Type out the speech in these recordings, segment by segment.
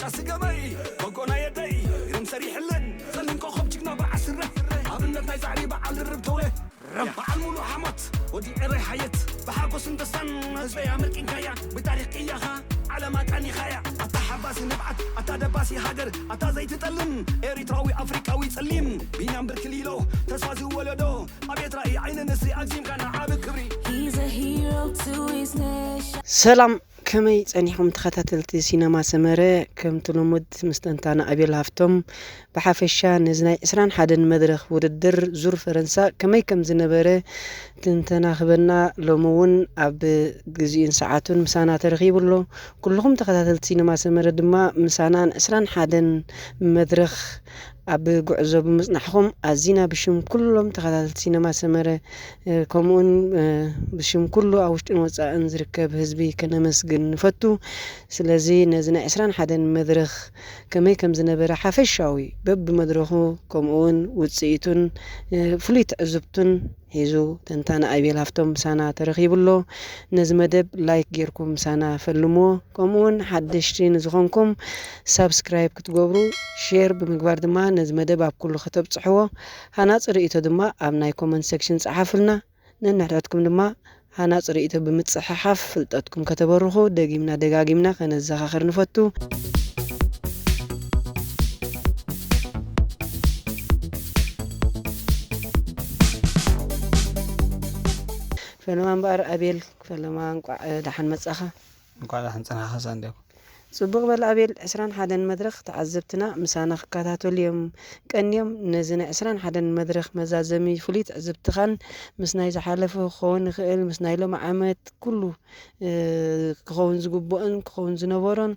ዳስ ገበይ በጎና የደይ ግርም ሰሪሕለን ጸሊም ኮኸብ ጅግና በዓል ስረ ኣብነት ናይ ዛዕሪ በዓል ርብ ተውለ በዓል ሙሉ ሓሞት ወዲ ዕረይ ሓየት ብሓጎስን ደስታን ህዝበይ ኣመርቂንካያ ብታሪኽ ቅያኻ ዓለም ኣቃኒኻያ ኣታ ሓባሲ ንብዓት ኣታ ደባሲ ሃገር ኣታ ዘይትጠልም ኤሪትራዊ ኣፍሪቃዊ ጸሊም ቢንያም ብርክሊሎ ተስፋ ዝወለዶ ኣቤት ራእይ ዓይኒ ንስሪ ኣግዚምካ ንዓቢ ክብሪ He's a hero to his nation. ሰላም ከመይ ጸኒሕኩም ተኸታተልቲ ሲነማ ሰመረ? ከምቲ ልሙድ ምስ ተንታና ኣቤል ሃፍቶም ብሓፈሻ ነዚ ናይ ዕስራን ሓደን መድረኽ ውድድር ዙር ፈረንሳ ከመይ ከም ዝነበረ ትንተና ክበና ሎሚ እውን ኣብ ግዜኡን ሰዓቱን ምሳና ተረኺቡ ኣሎ። ኩልኹም ተኸታተልቲ ሲነማ ሰመረ ድማ ምሳና ን ዕስራን ሓደን መድረኽ ኣብ ጉዕዞ ብምጽናሕኹም ኣዚና ብሽም ኩሎም ተኸታተልቲ ሲነማ ሰመረ ከምኡውን ብሽም ኩሉ ኣብ ውሽጥን ወጻእን ዝርከብ ህዝቢ ከነመስግን ንፈቱ። ስለዚ ነዚ ናይ ዕስራን ሓደን መድረኽ ከመይ ከም ዝነበረ ሓፈሻዊ በብመድረኹ ከምኡውን ውጽኢቱን ፍሉይ ትዕዝብቱን ሒዙ ተንታኒ ኣቤል ሃፍቶም ምሳና ተረኺቡ ኣሎ። ነዚ መደብ ላይክ ጌርኩም ምሳና ፈልምዎ። ከምኡውን ሓደሽቲ ንዝኾንኩም ሳብስክራይብ ክትገብሩ ሼር ብምግባር ድማ ነዚ መደብ ኣብ ኩሉ ከተብጽሕዎ ሃናጺ ርእይቶ ድማ ኣብ ናይ ኮመንት ሴክሽን ጸሓፉልና። ነንሕድሕድኩም ድማ ሃናጺ ርእይቶ ብምጽሕሓፍ ፍልጠትኩም ከተበርኹ ደጊምና ደጋጊምና ከነዘኻኽር ንፈቱ። ፈለማ እምበኣር ኣቤል ፈለማ እንቋዕ ደሓን መጻኻ። እንቋዕ ደሓን ጸናሕኻ ሳንድያጎ። ጽቡቕ በል ኣቤል፣ ዕስራን ሓደን መድረኽ ተዓዘብትና ምሳና ክከታተሉ እዮም ቀንዮም። ነዚ ናይ ዕስራን ሓደን መድረኽ መዛዘሚ ፍሉይ ትዕዝብትኻን ምስ ናይ ዝሓለፈ ክኸውን ይኽእል ምስ ናይ ሎሚ ዓመት ኩሉ ክኸውን ዝግብኦን ክኸውን ዝነበሮን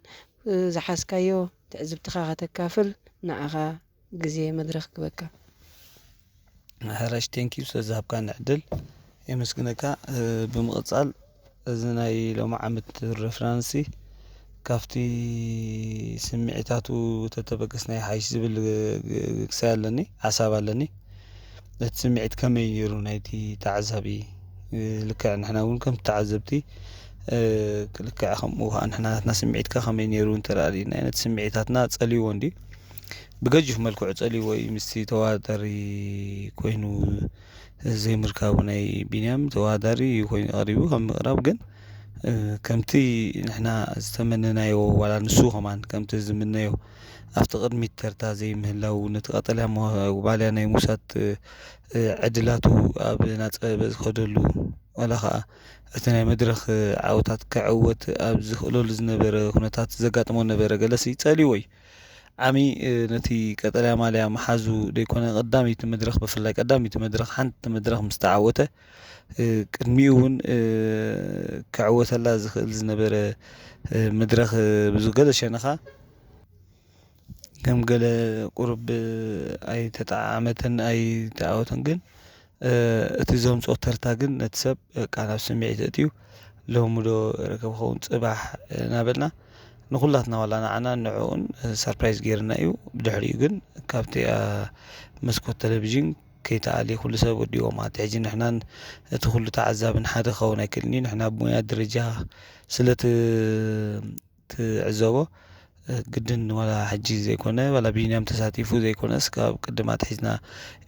ዝሓዝካዮ ትዕዝብትኻ ከተካፍል ንዓኻ ግዜ መድረኽ ክበካ። ሕራሽ ቴንኪዩ ስለዝሃብካኒ ዕድል የመስግነካ። ብምቕጻል እዚ ናይ ሎሚ ዓመት ቱር ደ ፍራንስ ካብቲ ስምዒታቱ ተተበገስና ይሓይሽ ዝብል ክሳይ ኣለኒ ሓሳብ ኣለኒ። እቲ ስምዒት ከመይ ነይሩ ናይቲ ተዓዛቢ? ልክዕ ንሕና እውን ከም ተዓዘብቲ ልክዕ ከምኡ ከዓ ንሕና ናትና ስምዒት ከ ከመይ ነይሩ እንተረኣና ነቲ ስምዒታትና ጸልይዎ እንዲ ብገጅፍ መልክዑ ጸልይዎ እዩ ምስቲ ተዋዳዳሪ ኮይኑ ዘይምርካቡ ናይ ቢንያም ተወዳዳሪ ኮይኑ ቀሪቡ ካብ ምቕራብ ግን ከምቲ ንሕና ዝተመነናዮ ዋላ ንሱ ከማን ከምቲ ዝምነዮ ኣብቲ ቅድሚት ተርታ ዘይምህላው ነቲ ቀጠልያ ማልያ ናይ ምውሳድ ዕድላቱ ኣብ ናጸበ ዝኸደሉ ዋላ ከዓ እቲ ናይ መድረኽ ዓወታት ክዕወት ኣብ ዝኽእለሉ ዝነበረ ኩነታት ዘጋጥሞ ነበረ ገለሲ ጸልይዎ እዩ ዓሚ ነቲ ቀጠልያ ማልያ ምሓዙ ደይኮነ ቀዳመይቲ መድረኽ ብፍላይ ቀዳመይቲ መድረኽ ሓንቲ መድረኽ ምስ ተዓወተ ቅድሚኡ እውን ክዕወተላ ዝኽእል ዝነበረ መድረኽ ብዝገለ ሸነኻ ከም ገለ ቁሩብ ኣይተጠዓዓመትን ኣይተዓወተን ግን እቲ ዘምፅኦ ተርታ ግን ነቲ ሰብ በቃ ናብ ስምዒት እትዩ ሎሚ ዶ ረከብ ኸውን ፅባሕ እናበልና ንኩላትና ዋላ ንዓና ንዕኡን ሰርፕራይዝ ገይርና እዩ ብድሕሪኡ ግን ካብቲ መስኮት ቴሌቪዥን ከይተኣልየ ኩሉ ሰብ ወዲዎ ማለት ሕጂ ንሕናን እቲ ኩሉ ተዓዛቢ ንሓደ ክኸውን ኣይክእልን እዩ ንሕና ብሙያ ደረጃ ስለ ትዕዘቦ ግድን ዋላ ሕጂ ዘይኮነ ዋላ ቢንያም ተሳቲፉ ዘይኮነስ ካብ ቅድም ኣትሒዝና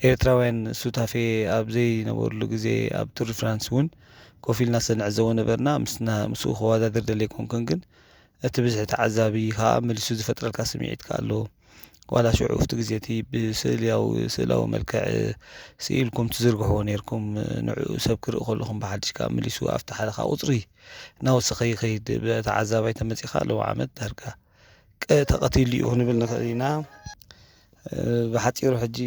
ኤርትራውያን ሱታፌ ኣብ ዘይነበርሉ ግዜ ኣብ ቱር ፍራንስ እውን ኮፍ ኢልና ስለ ንዕዘቦ ነበርና ምስኡ ከወዳድር ደል ኣይኮንኩን ግን እቲ ብዝሒ ተዓዛቢ ከዓ መሊሱ ዝፈጥረልካ ስምዒት ከዓ ኣለዎ ዋላ ሽዑ ኣብቲ ግዜ እቲ ብስእላዊ ስእላዊ መልክዕ ስኢልኩም ትዝርግሕዎ ነይርኩም ንዕኡ ሰብ ክርኢ ከለኹም ብሓድሽ ከዓ መሊሱ ኣብቲ ሓደ ከዓ ቁፅሪ እናወሰኸ ይኸይድ ብተዓዛባይ ተመፂኻ ኣለዎ ዓመት ዳርጋ ተቐቲሉ እዩ ክንብል ንኽእል ኢና ብሓፂሩ ሕጂ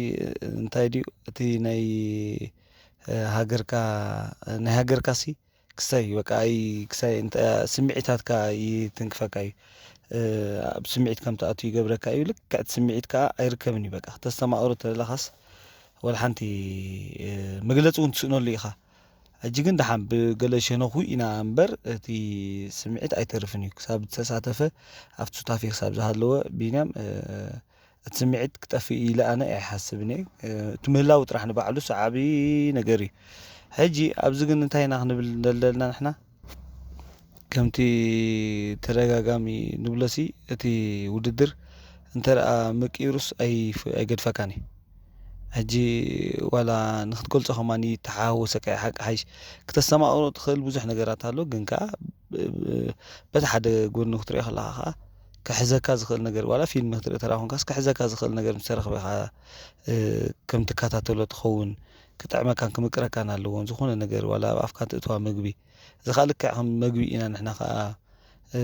እንታይ ድዩ እቲ ናይ ሃገርካ ናይ ሃገርካ ሲ ክሳይ በቃ ኣይ ክሳይ እንተ ስምዒታትካ ይትንክፈካ እዩ ኣብ ስምዒት ከም ትኣቱ ይገብረካ እዩ ልክዕ እቲ ስምዒት ከዓ ኣይርከብን እዩ በቃ ክተስተማቕሮ ተለኻስ ወላ ሓንቲ መግለፂ እውን ትስእነሉ ኢኻ ሕጂ ግን ደሓን ብገለ ሸነኹ ኢና እምበር እቲ ስምዒት ኣይተርፍን እዩ ክሳብ ዝተሳተፈ ኣብቲ ሱታፌ ክሳብ ዝሃለወ ቢንያም እቲ ስምዒት ክጠፍእ ኢለ ኣነ ኣይሓስብን እየ እቲ ምህላው ጥራሕ ንባዕሉስ ዓብዪ ነገር እዩ ሕጂ ኣብዚ ግን እንታይ ኢና ክንብል ዘለና ንሕና ከምቲ ተደጋጋሚ ንብሎሲ፣ እቲ ውድድር እንተ ደኣ መቂሩስ ኣይፍ-፣ ኣይገድፈካን እዩ። ሕጂ ዋላ ንኽትገልጾ ከማን ይተሓዋወሰካ እዩ። ሓቂ ሓይሽ ክተስተማቕሮ ትኽእል ብዙሕ ነገራት ኣሎ፣ ግን ከኣ ብ-፣ ብ-፣ በቲ ሓደ ጎኒ ክትሪኦ ከለኻ ከኣ ክሕዘካ ዝኽእል ነገር፣ ዋላ ፊልም ክትርኢ ተራ ኮንካስ ክሕዘካ ዝኽእል ነገር ምስ ተረኽበ ኢኻ፣ እ፣ ከም ትከታተሎ ትኸውን፣ ክጥዕመካን ክምቅረካን ኣለዎን። ዝኾነ ነገር ዋላ ኣብ ኣፍካ ትእትዋ መግቢ፣ እዚ ኸኣ ልክዕ ከም መግቢ ኢና ንሕና ኸኣ፣ እ፣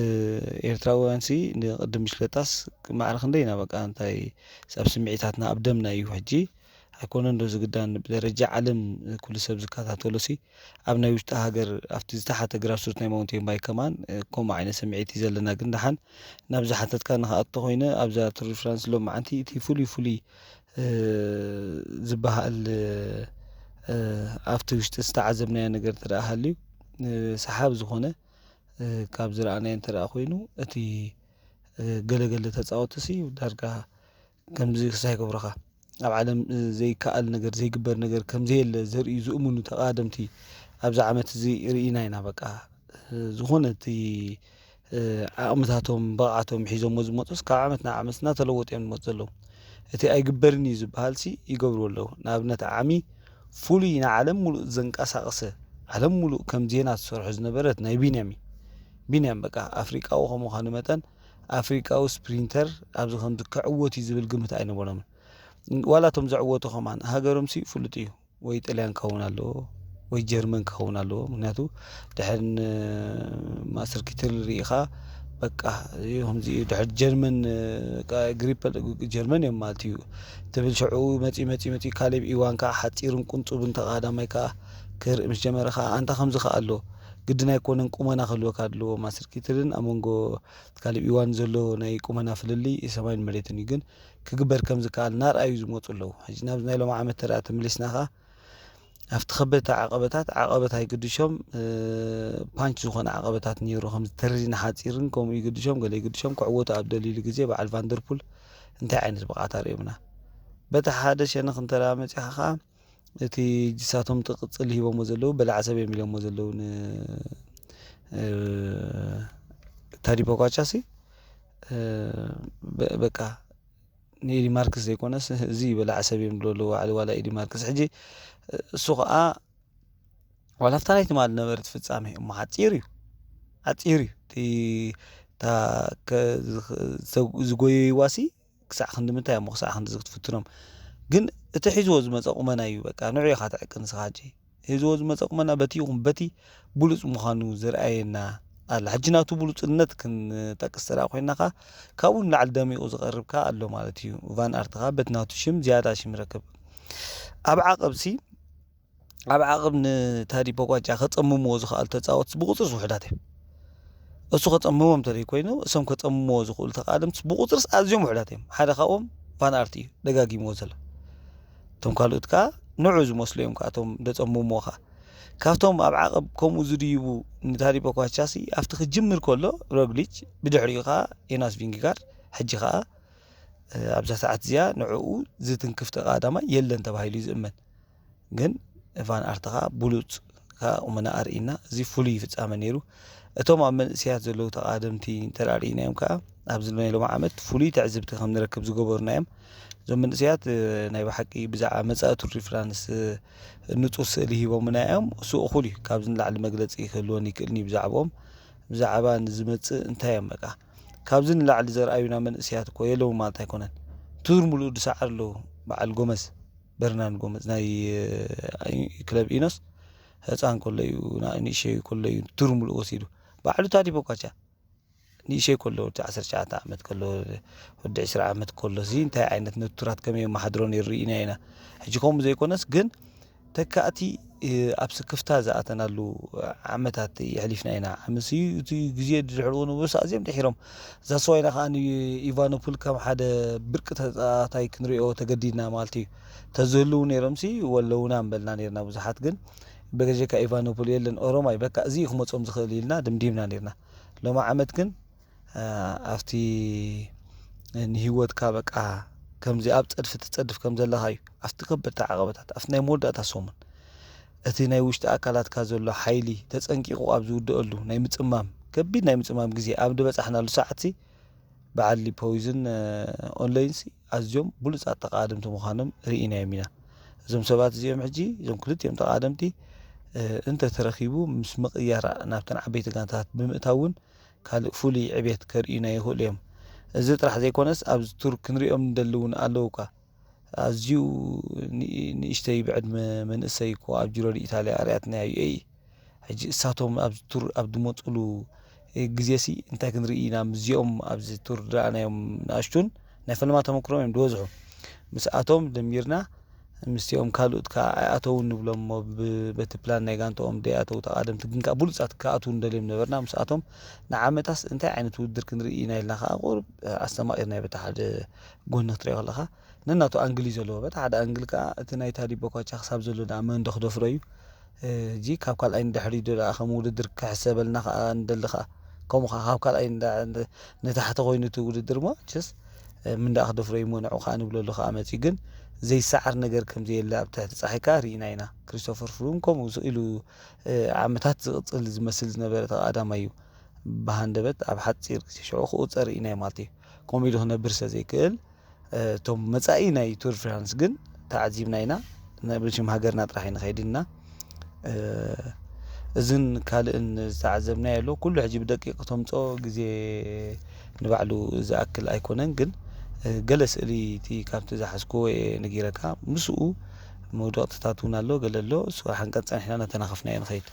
ኤርትራውያንሲ ንቅድም ብሽለጣስ ማዕረ ክንደይ ኢና በቃ እንታይ ኣብ ስምዒታትና ኣብ ደምና እዩ። ሕጂ ኣይኮነን ዶ ዝግዳን ብደረጃ ዓለም ኩሉ ሰብ ዝከታተሎሲ ኣብ ናይ ውሽጢ ሃገር ኣብቲ ዝተሓተ ግራስሩት ናይ ማውንቴን ባይክ ከማን፣ እ፣ ከምኡ ዓይነት ስምዒት እዩ ዘለና። ግን ደሓን ናብ ዝሓተትካ ንኽኣቱ ኮይነ ኣብዛ ቱር ዲ ፍራንስ ሎማዓንቲ እቲ ፍሉይ ፍሉይ፣ እ፣ ዝበሃል፣ እ፣ ኣብቲ ውሽጢ ዝተዓዘብናዮ ነገር እንተ ደኣ ሃልዩ፣ እ፣ ሰሓቢ ዝኾነ፣ እ፣ ካብ ዝረኣናዮ እንተ ደኣ ኮይኑ እቲ፣ እ፣ ገለ ገለ ተጻወትሲ ዳርጋ ከምዚ ክሳይ ይገብሩኻ። ኣብ ዓለም፣ እ፣ ዘይከኣል ነገር፣ ዘይግበር ነገር ከም ዘየለ ዘርእዩ ዝእምኑ ተቓደምቲ ኣብዚ ዓመት እዚ ርኢና ኢና። በቃ፣ እ፣ ዝኾነ እቲ፣ እ፣ ዓቕምታቶም፣ ብቕዓቶም ሒዞሞ ዝመጹስ ካብ ዓመት ናብ ዓመት እናተለወጡ እዮም ዝመጹ ዘለዉ። እቲ ኣይግበርን እዩ ዝበሃልሲ ይገብርዎ ኣለዉ። ንኣብነት ዓሚ ፍሉይ ንዓለም ሙሉእ ዘንቀሳቐሰ፣ ዓለም ሙሉእ ከም ዜና ትሰርሖ ዝነበረት ናይ ቢንያም እዩ። ቢንያም በቃ ኣፍሪቃዊ ከም ምዃኑ መጠን ኣፍሪቃዊ ስፕሪንተር ኣብዚ ከምዚ ክዕወት እዩ ዝብል ግምት ኣይነበሮምን። ዋላ እቶም ዘዕወቱ ከማን ሃገሮምሲ ፍሉጥ እዩ። ወይ ጥልያን ክኸውን ኣለዎ፣ ወይ ጀርመን ክኸውን ኣለዎ። ምክንያቱ ድሕር ን-፣ ማስተር ኪትል ርኢኻ በቃ ከምዚ እዩ። ድሕር ጀርመን፣ እ፣ ቃ-፣ ግሪፐ-፣ ጀርመን እዮም ማለት እዩ ትብል። ሽዑ መጺ፣ መጺ፣ መጺ ካሌብ ኢዋን ከኣ ሓጺርን ቁንጹብን ተቐዳማይ ከኣ ክርኢ ምስ ጀመረ ከኣ ኣንታ ከምዚ ከኣ ኣሎ። ግድን ኣይኮነን ቁመና ክህልወካ ኣለዎ። ማስተር ኪትልን ኣብ መንጎ ካሌብ ኢዋን ዘሎ ናይ ቁመና ፍልልይ ሰማይን መሬትን እዩ። ግን ክግበር ከም ዝከኣል እናርኣዩ ዝመጹ ኣለዉ። ሕጂ ናብዚ ናይ ሎሚ ዓመት ተረኣ ተመሊስና ከኣ ኣብቲ ከበድቲ ዓቐበታት፣ ዓቐበት ኣይግድሾም፣ እ፣ ፓንች ዝኾነ ዓቐበታት ነይሩ፣ ከም ተረዲና ሓጺርን ከምኡ ይግድሾም፣ ገለ ይግድሾም፣ ክዕወቱ ኣብ ደልይሉ ግዜ በዓል ቫንደርፑል እንታይ ዓይነት ብቕዓት ኣርእዮምና? በቲ ሓደ ሸነኽ እንተ ደኣ መጺኻ ከኣ፣ እቲ ጅሳቶም እቲ ቅጽል ሂቦሞ ዘለዉ፣ በላዕ ሰብ እዮም ኢሎሞ ዘለዉ ን-፣ እ፣ ታዲ ፖኳቻሲ፣ እ፣ በ-፣ በቃ ንኤዲ ማርክስ ዘይኮነስ፣ እዚ በላዕ ሰብ እዮም ዝብሉ ኣለዉ፣ ባዕሉ ዋላ ኤዲ ማርክስ። ሕጂ እሱ ኸኣ ዋላ ኣብታ ናይ ትማሊ ነበረት ፍጻሜ እሞ ሓጺር እዩ፣ ሓጺር እዩ። እቲ፣ እታ ከ-፣ ዝኽ-፣ ዘ-፣ ዝጎየይዋሲ ክሳዕ ክንዲ ምንታይ እሞ ክሳዕ ክንዲ ክትፍትኖም። ግን እቲ ሒዝዎ ዝመጸ ቁመና እዩ፣ በቃ ንዑ ኢኻ ትዕቅን ንስኻ ሕጂ። ሒዝዎ ዝመጸ ቁመና በቲ ይኹን በቲ ብሉጽ ምዃኑ ዝርኣየና ኣላ። ሕጂ ናቱ ብሉጽነት ክንጠቅስ ተደኣ ኮይንና ከኣ ካብኡ ንላዕሊ ደሚቑ ዝቐርብ ከኣ ኣሎ ማለት እዩ። ቫን ኣርት ከኣ በቲ ናቱ ሽም ዝያዳ ሽም ይረክብ። ኣብ ዓቐብሲ፣ ኣብ ዓቐብ ንታዲ ፖኳቻ ከጸምምዎ ዝኸኣሉ ተጻወትቲ ብቑጽርስ ውሑዳት እዮም። እሱ ከጸምሞም እንተዘይኮይኑ፣ እሶም ከጸምምዎ ዝኽእሉ ተቓደምቲ ብቑጽርስ ኣዝዮም ውሑዳት እዮም። ሓደ ካብኦም ቫን ኣርት እዩ ደጋጊምዎ ዘሎ። እቶም ካልኦት ከኣ ንዑ ዝመስሉ እዮም ከኣ እቶም ደጸምምዎ ከኣ። ካብቶም ኣብ ዓቐብ ከምኡ ዝድይቡ ንታዲ ፖኳቻሲ ኣብቲ ክጅምር ከሎ ሮግሊች፣ ብድሕሪኡ ከኣ ዮናስ ቪንግጋርድ፣ ሕጂ ከኣ፣ እ፣ ኣብዛ ሰዓት እዚኣ ንዕኡ ዝትንክፍ ተቓዳማይ የለን ተባሂሉ እዩ ዝእመን። ግን ቫን ኣርት ከኣ ብሉጽ ከኣ ቁመና ኣርኢና፣ እዚ ፍሉይ ፍጻመ ነይሩ። እቶም ኣብ መንእሰያት ዘለዉ ተቓደምቲ እንተ ደኣ ርኢናዮም ከኣ፣ ኣብዚ ናይ ሎሚ ዓመት ፍሉይ ትዕዝብቲ ከም ንረክብ ዝገበሩና እዮም። እዞም መንእሰያት፣ እ፣ ናይ ብሓቂ ብዛዕባ መጻኢ ቱር ዲ ፍራንስ፣ እ፣ ንጹር ስእሊ ሂቦምና እዮም። እሱ እኹል እዩ። ካብዚ ንላዕሊ መግለጺ ክህልወኒ ይክእልኒ ብዛዕባኦም። ብዛዕባ ንዝመጽእ እንታይ እዮም በቃ። ካብዚ ንላዕሊ ዘርኣዩና መንእሰያት እኮ የለውን ማለት ኣይኮነን። ቱር ሙሉእ ዝሰዓሩ ኣለዉ። በዓል ጎመዝ፣ በርናን ጎመዝ ናይ፣ እ፣ ክለብ ኢኖስ፣ ህጻን ከሎ እዩ፣ ና-፣ ንእሸይ ከሎ እዩ ቱር ሙሉእ ወሲዱ። ባዕሉ ታዲ ፖኳቻ ንእሸይ ከሎ፣ ወዲ ዓሰርተ ትሽዓተ ዓመት ከሎ፣ ወዲ ዕስራ ዓመት ከሎ፣ እዚ እንታይ ዓይነት ነቱራት ከመይ የመሓድሮ ነይሩ ርኢና ኢና። ሕጂ ከምኡ ዘይኮነስ ግን ተካእቲ፣ እ፣ ኣብ ስክፍታ ዝኣተናሉ ዓመታት የሕሊፍና ኢና። ዓመሲ እቲ ግዜ ድሕርኡ ንብስ ኣዝዮም ድሒሮም። እዛ ሰዋይና ከኣ ንኢቫኖፑል ከም ሓደ ብርቂ ተጻዋታይ ክንሪኦ ተገዲድና ማለት እዩ። ተዝህልዉ ነይሮምሲ ወለውና ምበልና ነይርና ብዙሓት፣ ግን በጀካ ኢቫኖፑል የለን ኦሮማይ፣ በቃ እዚ እዩ ክመጾም ዝኽእል ኢልና ድምዲምና ነይርና። ሎሚ ዓመት ግን፣ እ፣ ኣብቲ ንህይወትካ በቃ ከምዚ ኣብ ጸድፊ ትጸድፍ ከም ዘለኻ እዩ። ኣብቲ ከበድቲ ዓቐበታት፣ ኣብቲ ናይ መወዳእታ ሰሙን፣ እቲ ናይ ውሽጢ ኣካላትካ ዘሎ ሓይሊ ተጸንቂቑ ኣብ ዝውድኣሉ ናይ ምጽማም ከቢድ ናይ ምጽማም ግዜ ኣብ ዝበጻሕናሉ ሰዓትሲ በዓል ሊፖይዝን ኦንላይንሲ ኣዝዮም ብሉጻት ተቓደምቲ ምዃኖም ርኢናዮም ኢና። እዞም ሰባት እዚኦም ሕጂ፣ እዞም ክልቲኦም ተቓደምቲ እንተተረኺቡ ምስ ምቕያር ናብተን ዓበይቲ ጋንታታት ብምእታው እውን ካልእ ፍሉይ ዕቤት ከርእዩና ይኽእሉ እዮም። እዚ ጥራሕ ዘይኮነስ ኣብዚ ቱር ክንሪኦም ንደሊ እውን ኣለዉ እኳ። ኣዝዩ ንእሽተይ ብዕድመ መንእሰይ እኮ ኣብ ጅሮ ዲ ኢታልያ ኣርኣያትና እዩ። ሕጂ እሳቶም ኣብ ቱር ኣብ ዝመፅሉ ግዜሲ እንታይ ክንርኢ ኢና? ምስዚኦም ኣብዚ ቱር ዝረኣናዮም ንኣሽቱን ናይ ፈለማ ተመክሮም እዮም ዝበዝሑ። ምስኣቶም ደሚርና ምስቲኦም ካልኦት ከዓ ኣይኣተውን ንብሎም እሞ በቲ ፕላን ናይ ጋንታኦም ደይኣተው ተቓደምቲ ግን ከዓ ብሉፃት ክኣትው ንደልዮም ነበርና። ምስኣቶም ንዓመታስ እንታይ ዓይነት ውድድር ክንርኢ ኢና ኢልና ከዓ ቁሩብ ኣስተማቒርና በቲ ሓደ ጎኒ ክትሪኦ ከለካ ነናቱ ኣንግል እዩ ዘለዎ። በቲ ሓደ ኣንግል ከዓ እቲ ናይ ታዲ ቦኳቻ ክሳብ ዘሎ ደኣ መን ዶ ክደፍሮ እዩ? ሕጂ ካብ ካልኣይ ንድሕሪ ዶ ደኣ ከም ውድድር ክሕሰበልና ከዓ ንደሊ ከዓ ከምኡ ከዓ ካብ ካልኣይ ንታሕቲ ኮይኑ እቲ ውድድር ሞ ስ ምን ደኣ ክደፍሮ እዩ መንዑ ከዓ ንብለሉ ከዓ መፅዩ። ግን ዘይሰዓር ነገር ከም ዘየለ ኣብ ትሕቲ ፀሓይ ከዓ ርኢና ኢና። ክሪስቶፈር ፍሩም ከምኡ ኢሉ ዓመታት ዝቕፅል ዝመስል ዝነበረ ተቓዳማይ እዩ። ብሃንደበት ኣብ ሓፂር ግዜ ሽዑ ክቑፀር ርኢናዮ ማለት እዩ። ከምኡ ኢሉ ክነብር ስለ ዘይክእል እቶም መጻኢ ናይ ቱር ፍራንስ ግን ተዓዚብና ኢና። ብሽም ሃገርና ጥራሕ ኣይንኸይድ ኢና። እዝን ካልእን ዝተዓዘብናዮ ኣሎ። ኩሉ ሕጂ ብደቂቕ ተምጾ ግዜ ንባዕሉ ዝኣክል ኣይኮነን፣ ግን ገለ ስእሊ እቲ ካብቲ ዝሓዝክዎ እየ ነጊረካ። ምስኡ መውደቕትታት እውን ኣሎ፣ ገለ ኣሎ። እሱ ሓንቀጽ ጸኒሕና እናተናኸፍናዮ ንኸይድ።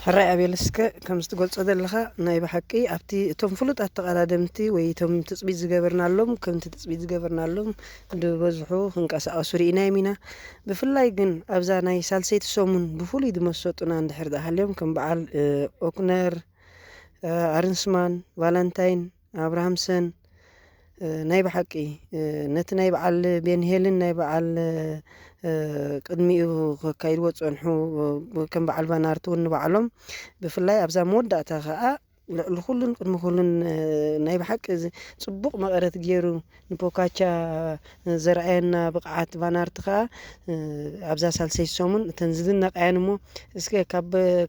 ሕራይ ኣቤል፣ እስከ ከምዚ ትገልጾ ዘለኻ ናይ ብሓቂ ኣብቲ እቶም ፍሉጣት ተቐዳደምቲ ወይ እቶም ትጽቢት ዝገበርናሎም ከምቲ ትጽቢት ዝገበርናሎም ዝበዝሑ ክንቀሳቐሱ ርኢናዮም ኢና። ብፍላይ ግን ኣብዛ ናይ ሳልሰይቲ ሰሙን ብፍሉይ ዝመሰጡና እንድሕር ደኣ ሃልዮም ከም በዓል ኦክነር፣ ኣርንስማን፣ ቫላንታይን፣ ኣብርሃምሰን ናይ ብሓቂ ነቲ ናይ በዓል ቤንሄልን ናይ በዓል ቅድሚኡ ከካይድዎ ዝጸንሑ ከም በዓል ቫናርቲ እውን ንባዕሎም ብፍላይ ኣብዛ መወዳእታ ከኣ ልዕሊ ኩሉን ቅድሚ ኩሉን ናይ ብሓቂ ጽቡቕ መቐረት ገይሩ ንፖካቻ ዘርኣየና ብቕዓት ቫናርቲ ከኣ ኣብዛ ሳልሰይቲ ሰሙን እተን ዝድነቕ እየን እሞ እስከ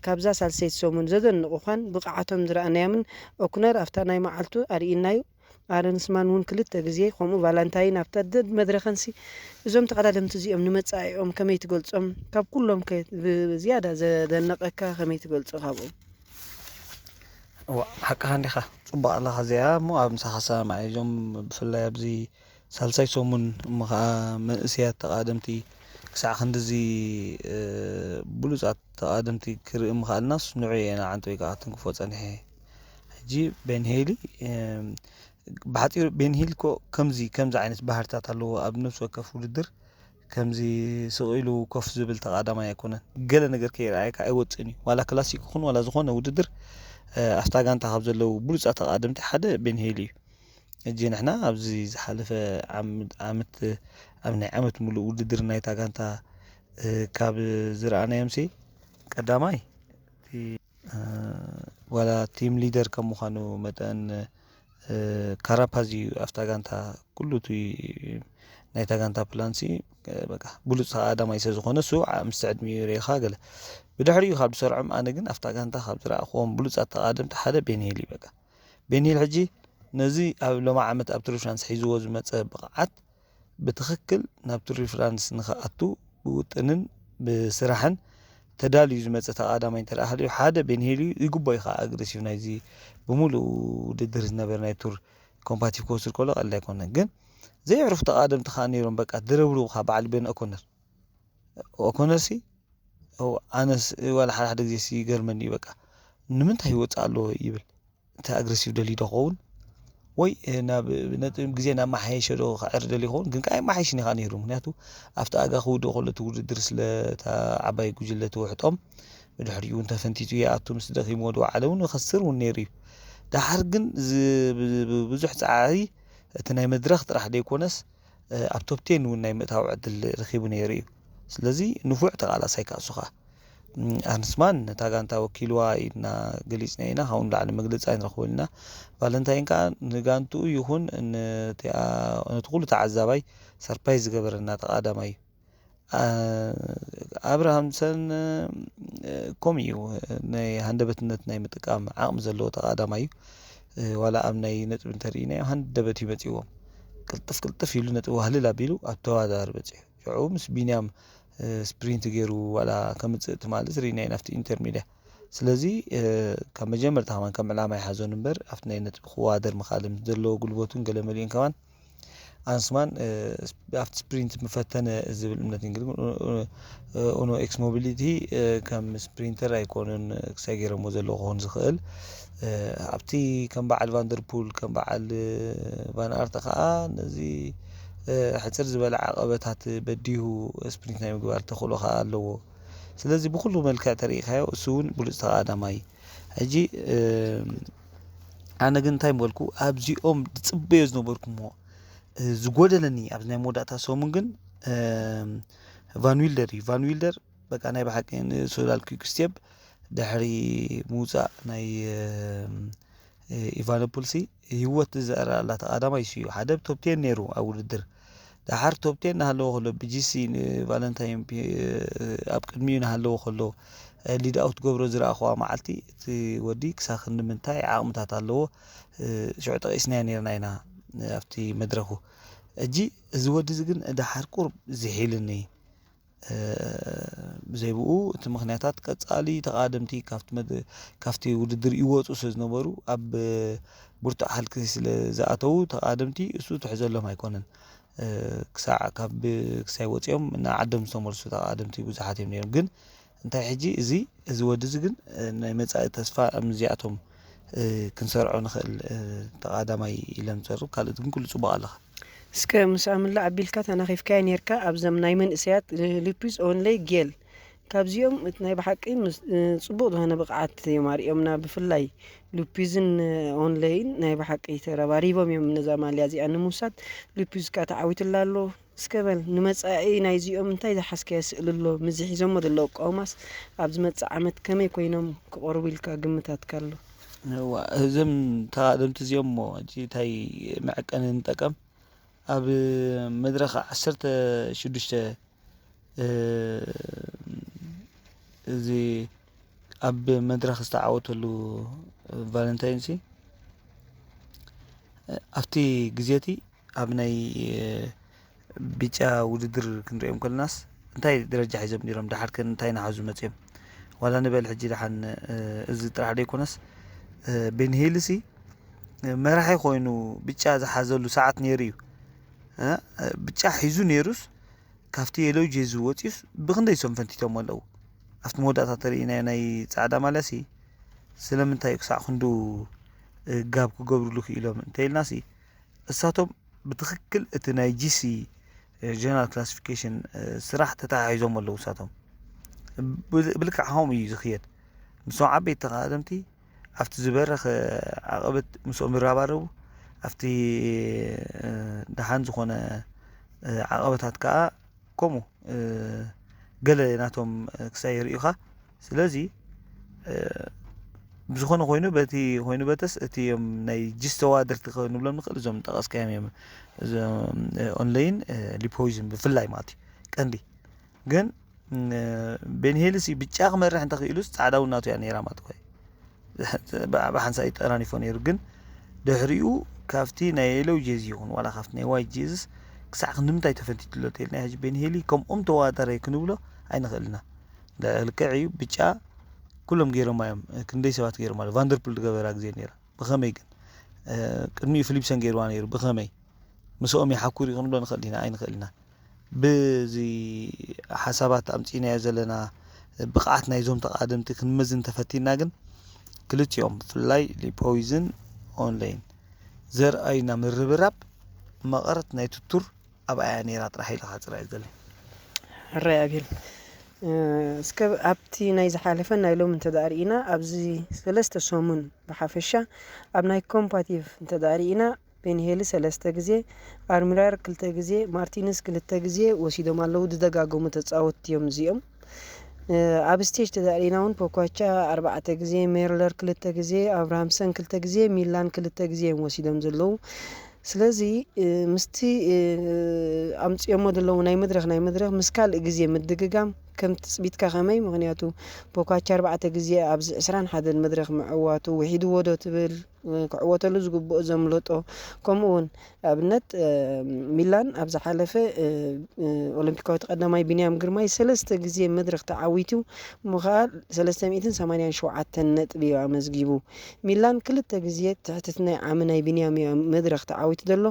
ካብዛ ሳልሰይቲ ሰሙን ዘደንቑ እኳን ብቕዓቶም ዝረኣናዮምን ኦክነር ኣብታ ናይ መዓልቱ ኣርኢናዩ ኣረንስማን እውን ክልተ ግዜ ከምኡ ቫላንታይን ኣብታ ደድ መድረኸንሲ እዞም ተቐዳደምቲ እዚኦም ንመጻኢኦም ከመይ ትገልጾም? ካብ ኩሎም ከ ብዝያዳ ዘደነቐካ ከመይ ትገልጾ ካብኦም? እዋ ሓቅኻ እንዲኻ ጽቡቕ ኣለኻ እዚኣ እሞ ኣብ ምሳኻ ሰማማዕ እዞም ብፍላይ ኣብዚ ሳልሳይ ሰሙን እሞ ከዓ መንእሰያት ተቓደምቲ ክሳዕ ክንድዚ ብሉጻት ተቓደምቲ ክርኢ ምኽኣልናስ ንዑ እየ ንዓንተ ወይ ከዓ ትንክፎ ጸኒሐ። ሕጂ ቤን ሄሊ ብሓፂሩ ቤን ሂል ኮ ከምዚ ከምዚ ዓይነት ባህርታት ኣለዎ። ኣብ ነፍሲ ወከፍ ውድድር ከምዚ ስቕ ኢሉ ኮፍ ዝብል ተቓዳማይ ኣይኮነን። ገለ ነገር ከይረኣየካ ኣይወፅእን እዩ። ዋላ ክላሲክ ይኹን ዋላ ዝኾነ ውድድር ኣብታ ጋንታ ካብ ዘለዉ ብሉፃት ተቓደምቲ ሓደ ቤን ሂል እዩ። ሕጂ ንሕና ኣብዚ ዝሓለፈ ዓመት ኣብ ናይ ዓመት ሙሉእ ውድድር ናይታ ጋንታ ካብ ዝረኣናዮም ሲ ቀዳማይ ዋላ ቲም ሊደር ከም ምዃኑ መጠን ካራፓዝ እዩ ኣብታ ጋንታ ኩሉ እቲ ናይታ ጋንታ ፕላንሲ በቃ ብሉፅ ተቐዳማይ ስለ ዝኾነ እሱ ምስ ዕድሚኡ ርኢኻ ገለ ብድሕሪኡ ካብ ዝሰርዖም ኣነ ግን ኣብታ ጋንታ ካብ ዝረኣኽዎም ብሉፃት ተቓደምቲ ሓደ ቤንሂል እዩ በቃ ቤንሂል ሕጂ ነዚ ኣብ ሎማ ዓመት ኣብ ቱር ደ ፍራንስ ሒዝዎ ዝመፀ ብቕዓት ብትኽክል ናብ ቱር ደ ፍራንስ ንኽኣቱ ብውጥንን ብስራሕን ተዳልዩ ዝመፀ ተቓዳማይ እንተ ሃልዩ ሓደ ቤንሂል እዩ። ይግቦ እዩ ከዓ ኣግሬሲቭ ናይዚ ብምሉእ ውድድር ዝነበረ ናይ ቱር ኮምፓቲቭ ክወስድ ከሎ ቀሊል ኣይኮነን። ግን ዘየዕርፉ ተቓደምቲ ከዓ ነይሮም በቃ ድረብርቡ ከዓ በዓል ቤን ኦኮነር ኦኮነር ሲ ኣነስ ዋላ ሓደ ሓደ ግዜ ይገርመኒ እዩ በቃ ንምንታይ ይወፅእ ኣለዎ ይብል እቲ ኣግረሲቭ ደልዩ ዶ ክኸውን ወይ ናብ ነጥብ ግዜ ናብ መሓየሸ ዶ ክዕር ደልዩ ይኸውን ግን ከዓ የመሓይሽን ኢኻ ነይሩ ምክንያቱ ኣብቲ ኣጋ ክውድእ ከሎ እቲ ውድድር ስለ እታ ዓባይ ጉጅለ ትውሕጦም ብድሕሪኡ እውን ተፈንቲቱ ይኣቱ ምስ ደኺምዎ ድወዓለ እውን ይኸስር እውን ነይሩ እዩ ደሓር ግን ብዙሕ ፃዕሪ እቲ ናይ መድረኽ ጥራሕ ዘይኮነስ ኣብ ቶፕ ቴን እውን ናይ ምእታው ዕድል ረኺቡ ነይሩ እዩ። ስለዚ ንፉዕ ተቓላሳይ ከዓ እሱ ከዓ ኣርንስማን ነታ ጋንታ ወኪልዋ ኢልና ገሊፅና ኢና ካብኡ ንላዕሊ መግለፂ ኣይንረኽበሉ ኢና። ቫለንታይን ከዓ ንጋንትኡ ይኹን ነቲ ኩሉ ተዓዛባይ ሰርፕራይዝ ዝገበረና ተቓዳማይ እዩ። ኣብርሃምሰን ከምኡ እዩ። ናይ ሃንደበትነት ናይ ምጥቃም ዓቕሚ ዘለዎ ተቓዳማይ እዩ። ዋላ ኣብ ናይ ነጥቢ እንተርኢናዮ ሃንደበት እዩ መፅዎም። ቅልጥፍ ቅልጥፍ ኢሉ ነጥቢ ዋህልል ኣቢሉ ኣብ ተወዳዳሪ በፂሑ። ሽዑ ምስ ቢንያም ስፕሪንት ገይሩ ዋላ ከምፅእ ትማሊ ርኢናዮ ናብቲ ኢንተር ሚድያ። ስለዚ ካብ መጀመርታ ከማን ከም ዕላማ ይሓዞን እምበር ኣብቲ ናይ ነጥቢ ክዋደር ምኻል ዘለዎ ጉልበቱን ገለ መሊኡን ከማን ኣንስማን ኣብቲ ስፕሪንት ምፈተነ ዝብል እምነት እንግዲህ ኡኖ ኤክስ ሞቢሊቲ ከም ስፕሪንተር ኣይኮኑን ክሳይ ገይረሞ ዘለዎ ክኾን ዝኽእል። ኣብቲ ከም በዓል ቫንደርፑል ከም በዓል ቫን ኣርተ ከዓ ነዚ ሕፅር ዝበለ ዓቐበታት በዲሁ ስፕሪንት ናይ ምግባር ተኽእሎ ከዓ ኣለዎ። ስለዚ ብኩሉ መልክዕ ተሪኢኻዮ እሱ እውን ብሉፅ ተቓዳማይ። ሕጂ ኣነ ግን እንታይ ምበልኩ ኣብዚኦም ዝፅበዮ ዝነበርኩሞ ዝጎደለኒ ኣብዚ ናይ መወዳእታ ሰሙን ግን ቫን ዊልደር እዩ። ቫን ዊልደር በቃ ናይ ብሓቂ ንሶላል ኪክስቴፕ ድሕሪ ምውፃእ ናይ ኢቫኖፖልሲ ህይወት ዝዘራ ኣላ ተቓዳማይ እዩ። ሓደ ቶፕቴን ነይሩ ኣብ ውድድር። ደሓር ቶፕቴን ናሃለዎ ከሎ ብጂሲ ንቫለንታይን ኣብ ቅድሚኡ ናሃለዎ ከሎ ሊድ ኣውት ገብሮ ዝረኣኽዋ መዓልቲ እቲ ወዲ ክሳብ ክንዲ ምንታይ ዓቕምታት ኣለዎ ሽዑ ጠቒስናዮ ነርና ኢና ኣብቲ መድረኹ። እጂ እዚ ወዲ እዚ ግን ደሓር ቁርብ ዝሒልኒ ብዘይብኡ እቲ ምኽንያታት ቀጻሊ ተቓደምቲ ካብቲ ውድድር ይወፁ ስለ ዝነበሩ ኣብ ብርቱዕ ሃልኪ ስለ ዝኣተዉ ተቓደምቲ እሱ ትሕዘሎም ኣይኮነን። ክሳዕ ካብ ክሳይ ወፂኦም ንዓዶም ዝተመልሱ ተቓደምቲ ብዙሓት እዮም ነይሮም። ግን እንታይ ሕጂ እዚ እዚ ወዲ እዚ ግን ናይ መፃኢ ተስፋ እዚኣቶም ክንሰርዖ ንኽእል ተቓዳማይ ኢለ ምፀርብ ካልኦት ግን ኩሉ ፅቡቕ ኣለኻ። እስከ ምስ ኣምላ ኣቢልካ ተናኺፍካዮ ነርካ ኣብዘም ናይ መንእሰያት ሉፒዝ ኦንለይ ጌል ካብዚኦም እቲ ናይ ብሓቂ ጽቡቕ ዝኾነ ብቕዓት እዮም ኣርእዮምና። ብፍላይ ሉፒዝን ኦንለይን ናይ ብሓቂ ተረባሪቦም እዮም ነዛ ማልያ እዚኣ ንምውሳድ። ሉፒዝ ከኣ ተዓዊትላ ኣሎ። እስከ በል ንመጻኢ ናይዚኦም እንታይ ዝሓዝካዮ ስእሊ ኣሎ? ምዚ ሒዞሞ ዘለዉ ኣቃውማስ ኣብ ዝመጽእ ዓመት ከመይ ኮይኖም ክቐርቡ ኢልካ ግምታትካ ኣሎ? እዋ እዞም ተቓደምቲ እዚኦም እሞ ሕጂ እንታይ መዐቀኒ ንጠቀም ኣብ መድረኽ ዓሰርተ ሽዱሽተ እዚ ኣብ መድረኽ ዝተዓወተሉ ቫለንታይን ሲ ኣብቲ ግዜ እቲ ኣብ ናይ ብጫ ውድድር ክንሪኦም ከለናስ እንታይ ደረጃ ሒዞም ነይሮም? ደሓር ከ እንታይ ናሓዙ መፅዮም? ዋላ ንበል ሕጂ ደሓን እዚ ጥራሕ ዘይኮነስ ቤንሄሊ ሲ መራሒ ኮይኑ ብጫ ዝሓዘሉ ሰዓት ነይሩ እዩ። ብጫ ሒዙ ነይሩስ ካብቲ የለው ጄዚ ወፂኡስ ብክንደይ ሶም ፈንቲቶም ኣለዉ ኣብቲ መወዳእታ ተርእናዮ ናይ ፃዕዳ ማልያ ሲ ስለምንታይ ክሳዕ ክንዱ ጋብ ክገብሩሉ ክኢሎም እንተኢልና ሲ እሳቶም ብትኽክል እቲ ናይ ጂሲ ጀነራል ክላሲፊኬሽን ስራሕ ተተሓሒዞም ኣለዉ እሳቶም ብልክዕ ከምኡ እዩ ዝኽየድ ምስቶም ዓበይቲ ተቃደምቲ ኣብቲ ዝበረኸ ዓቐበት ምስኦም ይረባረቡ ኣብቲ ደሓን ዝኾነ ዓቐበታት ከዓ ከምኡ ገለ ናቶም ክሳይ ይርእዩኻ ስለዚ ብዝኾነ ኮይኑ በቲ ኮይኑ በተስ እቲ ዮም ናይ ጅስ ተዋደርቲ ክንብሎም ንኽእል እዞም ጠቐስካዮም እዮም ኦንላይን ሊፖይዝን ብፍላይ ማለት እዩ ቀንዲ ግን ቤንሄልሲ ብጫ ክመርሕ እንተኽኢሉስ ፃዕዳ ውናቱ እያ ነይራ ማለት ኮይ ብሓንሳእ ይጠራኒፎ ነይሩ ግን ድሕሪኡ ካብቲ ናይ ለው ጄዚ ይኹን ዋላ ካብቲ ናይ ዋይ ጄዝስ ክሳዕ ክንዲ ምንታይ ተፈንቲትሎ ተልና ሕጂ ቤንሄሊ ከምኦም ተዋዳራይ ክንብሎ ኣይንኽእልና ልክዕ እዩ ብጫ ኩሎም ገይሮማ እዮም ክንደይ ሰባት ገይሮማ ኣሎ ቫንደርፑል ዝገበራ ግዜ ነይራ ብኸመይ ግን ቅድሚኡ ፊሊፕሰን ገይርዋ ነይሩ ብኸመይ ምስኦም ይሓኩር እዩ ክንብሎ ንኽእል ኢና ኣይንኽእል ኢና ብዚ ሓሳባት ኣምፂናዮ ዘለና ብቕዓት ናይዞም ተቓደምቲ ክንመዝን ተፈቲና ግን ክልቲኦም ብፍላይ ሊፖይዝን ኦንላይን ዘርኣዩና ምርብራብ መቐረት ናይ ትቱር ኣብኣያ ነይራ ጥራሕ ኢለ ክሓፅር እየ ዝደሊ ሕራይ ኣቤል እስከ ኣብቲ ናይ ዝሓለፈ ናይ ሎም እንተዳ ርኢና ኣብዚ ሰለስተ ሰሙን ብሓፈሻ ኣብ ናይ ኮምፓቲቭ እንተዳ ርኢና ቤንሄሊ ሰለስተ ግዜ ኣርሚራር ክልተ ግዜ ማርቲንስ ክልተ ግዜ ወሲዶም ኣለዉ ዝደጋገሙ ተፃወትቲ እዮም እዚኦም ኣብ ስቴጅ ተዳሪና እውን ፖኳቻ ኣርባዕተ ግዜ ሜርለር ክልተ ግዜ ኣብርሃምሰን ክልተ ግዜ ሚላን ክልተ ግዜ እዮም ወሲዶም ዘለዉ ስለዚ ምስቲ ኣምፅኦሞ ዘለዉ ናይ መድረኽ ናይ መድረኽ ምስ ካልእ ግዜ ምድግጋም ከም ትፅቢትካ ከመይ? ምክንያቱ ፖካቻ ኣርባዕተ ግዜ ኣብዚ ዕስራን ሓደን መድረኽ ምዕዋቱ ውሒድዎ ዶ ትብል? ክዕወተሉ ዝግብኦ ዘምለጦ፣ ከምኡ እውን ኣብነት ሚላን ኣብ ዝሓለፈ ኦሎምፒካዊት ቀዳማይ ቢንያም ግርማይ ሰለስተ ግዜ መድረኽ ተዓዊቱ ምኽኣል ሰለስተ ሚእትን ሰማንያን ሸውዓተን ነጥቢ እዩ ኣመዝጊቡ። ሚላን ክልተ ግዜ ትሕትት ናይ ዓሚ ናይ ቢንያም እዩ መድረኽ ተዓዊቱ ዘሎ።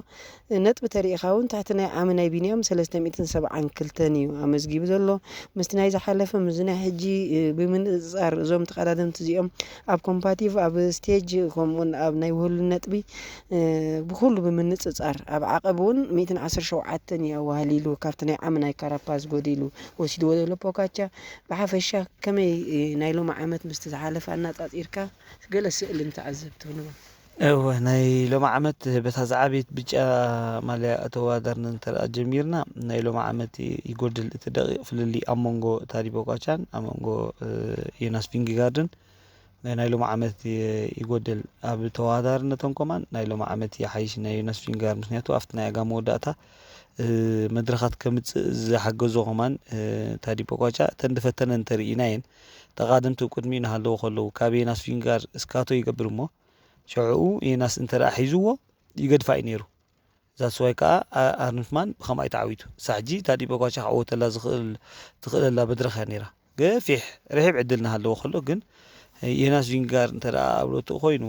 ነጥቢ ተሪኢኻ እውን ትሕቲ ናይ ዓሚ ናይ ቢንያም ሰለስተ ሚእትን ሰብዓን ክልተን እዩ ኣመዝጊቡ ዘሎ። ምስቲ ናይ ዝሓለፈ ምስዚ ናይ ሕጂ ብምንፅፃር እዞም ተቐዳደምቲ እዚኦም ኣብ ኮምፓቲቭ ኣብ ስቴጅ ከምኡውን ኣብ ናይ ውህሉ ነጥቢ ብኩሉ ብምንፅፃር ኣብ ዓቐብ እውን ሚእትን ዓሰርተ ሸውዓተን እዩ ኣዋህሊሉ ካብቲ ናይ ዓሚ ናይ ካራፓዝ ጎዲሉ ወሲድዎ ዘሎ ፖካቻ። ብሓፈሻ ከመይ ናይ ሎሚ ዓመት ምስቲ ዝሓለፈ ኣናፃፂርካ ገለ ስእሊ ንተዓዘብቲ ክንቦ? እወ ናይ ሎሚ ዓመት በታ ዝዓበየት ብጫ ማልያ ተወዳዳርና እንተ ደኣ ጀሚርና ናይ ሎሚ ዓመት ይጎድል እቲ ደቂቕ ፍልልይ ኣብ መንጎ ታዲ ቦኳቻን ኣብ መንጎ ዮናስ ቪንግጋርድን ናይ ሎሚ ዓመት ይጎድል ኣብ ተወዳዳርነቶም ከማን ናይ ሎሚ ዓመት ይሓይሽ ናይ ዮናስ ቪንጋር ምክንያቱ ኣብቲ ናይ ኣጋ መወዳእታ መድረኻት ከምፅእ ዝሓገዞ ከማን ታዲ ቦኳቻ እተን ድፈተነ እንተርኢና እየን ተቓደምቲ ቅድሚኡ እናሃለዉ ከለዉ ካብ ዮናስ ቪንጋር እስካቶ ይገብር እሞ ሽዕኡ ዮናስ እንተ ደኣ ሒዝዎ ይገድፋ እዩ ነይሩ። ዛስዋይ ከዓ ኣርንፍማን ብኸምኣ እዩ ተዓዊቱ። ሳሕጂ እታ ዲቦ ጓቻ ክዕወተላ ዝኽእል ትኽእለላ መድረኽ እያ ነይራ። ገፊሕ ርሒብ ዕድል እናሃለዎ ከሎ ግን ዮናስ ቪንጋር እንተ ደኣ ኣብ ሎትኡ ኮይኑ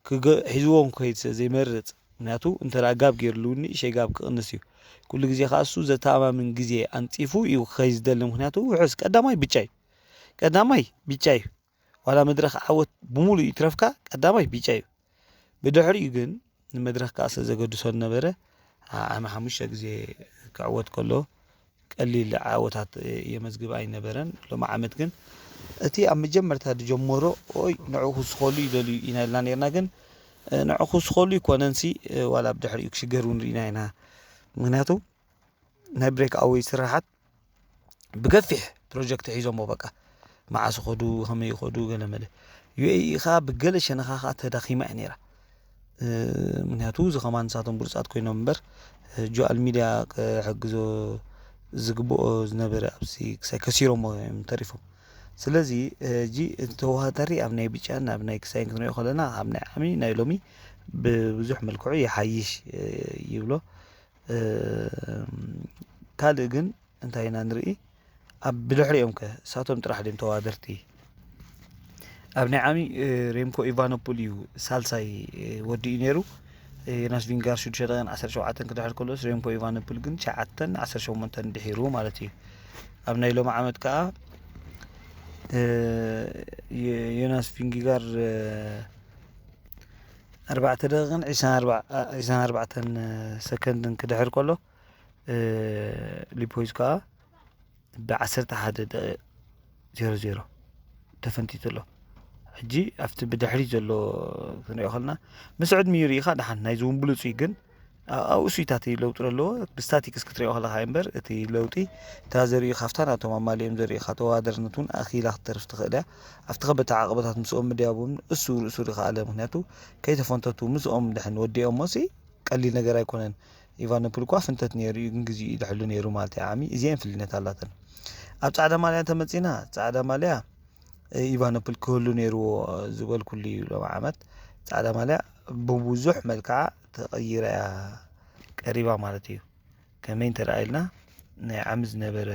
ክገ- ሒዝዎ እንኮይድ ስለ ዘይመርፅ ምክንያቱ እንተ ደኣ ጋብ ገይርሉ ንእሸይ ጋብ ክቕንስ እዩ። ኩሉ ግዜ ከዓ እሱ ዘተኣማምን ግዜ ኣንፂፉ እዩ ክኸይ ዝደሊ ምክንያቱ ውሑስ ቀዳማይ ብጫ እዩ። ቀዳማይ ብጫ እዩ። ዋላ መድረኽ ዓወት ብምሉእ ይትረፍካ ቀዳማይ ቢጫ እዩ። ብድሕሪኡ ግን ንመድረኽ ከኣ ስለ ዘገድሶ ዝነበረ ዓሚ ሓሙሽተ ግዜ ክዕወት ከሎ ቀሊል ዓወታት የመዝግብ ኣይነበረን። ሎሚ ዓመት ግን እቲ ኣብ መጀመርታ ዝጀመሮ ኦይ ንዑ ክውስኸሉ ይደልዩ ኢና ኢልና ነርና ግን ንዑ ክውስኸሉ ይኮነንሲ ዋላ ብድሕሪኡ ክሽገር እውን ርኢና ኢና። ምክንያቱ ናይ ብሬክ ኣወይ ስራሓት ብገፊሕ ፕሮጀክት ሒዞሞ በቃ መዓስ ኸዱ ከመይ ኸዱ ገለ መለ ዩኤኢ ኻ ብገለ ሸነኻ ኻ ተዳኺማ እያ ነይራ። ምክንያቱ እዚ ከማን ንሳቶም ብሉፃት ኮይኖም እምበር ጆኣል ሚድያ ክሕግዞ ዝግብኦ ዝነበረ ኣብዚ ክሳይ ከሲሮሞ እዮም ተሪፎም። ስለዚ እጂ ተወዳዳሪ ኣብ ናይ ብጫን ኣብ ናይ ክሳይን ክንሪኦ ከለና ኣብ ናይ ዓሚ ናይ ሎሚ ብብዙሕ መልክዑ ይሓይሽ ይብሎ። ካልእ ግን እንታይ ኢና ንርኢ? ኣብ ብድሕሪኦም ከ እሳቶም ጥራሕ ድም ተዋደርቲ? ኣብ ናይ ዓሚ ሬምኮ ኢቫኖፖል እዩ ሳልሳይ ወዲኡ ነይሩ። ዮናስ ቪንጋር ሽዱሽተ ደቂቕን ዓሰርተ ሸውዓተን ክድሕር ከሎስ ሬምኮ ኢቫኖፖል ግን ትሽዓተን ዓሰርተ ሸሞንተን ድሒሩ ማለት እዩ። ኣብ ናይ ሎሚ ዓመት ከዓ ዮናስ ቪንጊጋር ኣርባዕተ ደቂቕን ዕስራን ኣርባዕተን ሰከንድን ክድሕር ከሎ ሊፖይዝ ከዓ ብዓሰርተ ሓደ ደቂቕ ዜሮ ዜሮ ተፈንቲቱ ኣሎ። ሕጂ ኣብቲ ብድሕሪት ዘሎ ክንሪኦ ከለና ምስ ዕድሚኡ ርኢኻ ደሓን ናይዚ እውን ብሉፅ እዩ ግን ኣብኡ ስዊታት ለውጢ ኣለዎ ብስታቲክስ ክትሪኦ ከለካ እምበር እቲ ለውጢ እታ ዘርእዩ ካብታ ናቶም ኣማሊኦም ዘርእዩ ካብ ተወዳደርነት እውን ኣኺላ ክትተርፍ ትኽእል እያ ኣብቲ ከበታ ዓቕበታት ምስኦም ምድያቦም እሱ ርእሱ ዝኸኣለ ምክንያቱ ከይተፈንተቱ ምስኦም ድሕን ወዲኦም ሞሲ ቀሊል ነገር ኣይኮነን። ኢቫኖፖል እኳ ፍንተት ነይሩ እዩ ግን ግዜኡ ይድሕሉ ነይሩ ማለት እዩ ዓሚ እዚአን ፍልነት ኣላተን። ኣብ ፃዕዳ ማልያ እንተመፂና ፃዕዳ ማልያ ኢቫኖፖል ክህሉ ነይርዎ ዝበልኩሉ እዩ ሎም ዓመት ፃዕዳ ማልያ ብብዙሕ መልክዓ ተቐይራ እያ ቀሪባ ማለት እዩ። ከመይ እንተ ኢልና ናይ ዓሚ ዝነበረ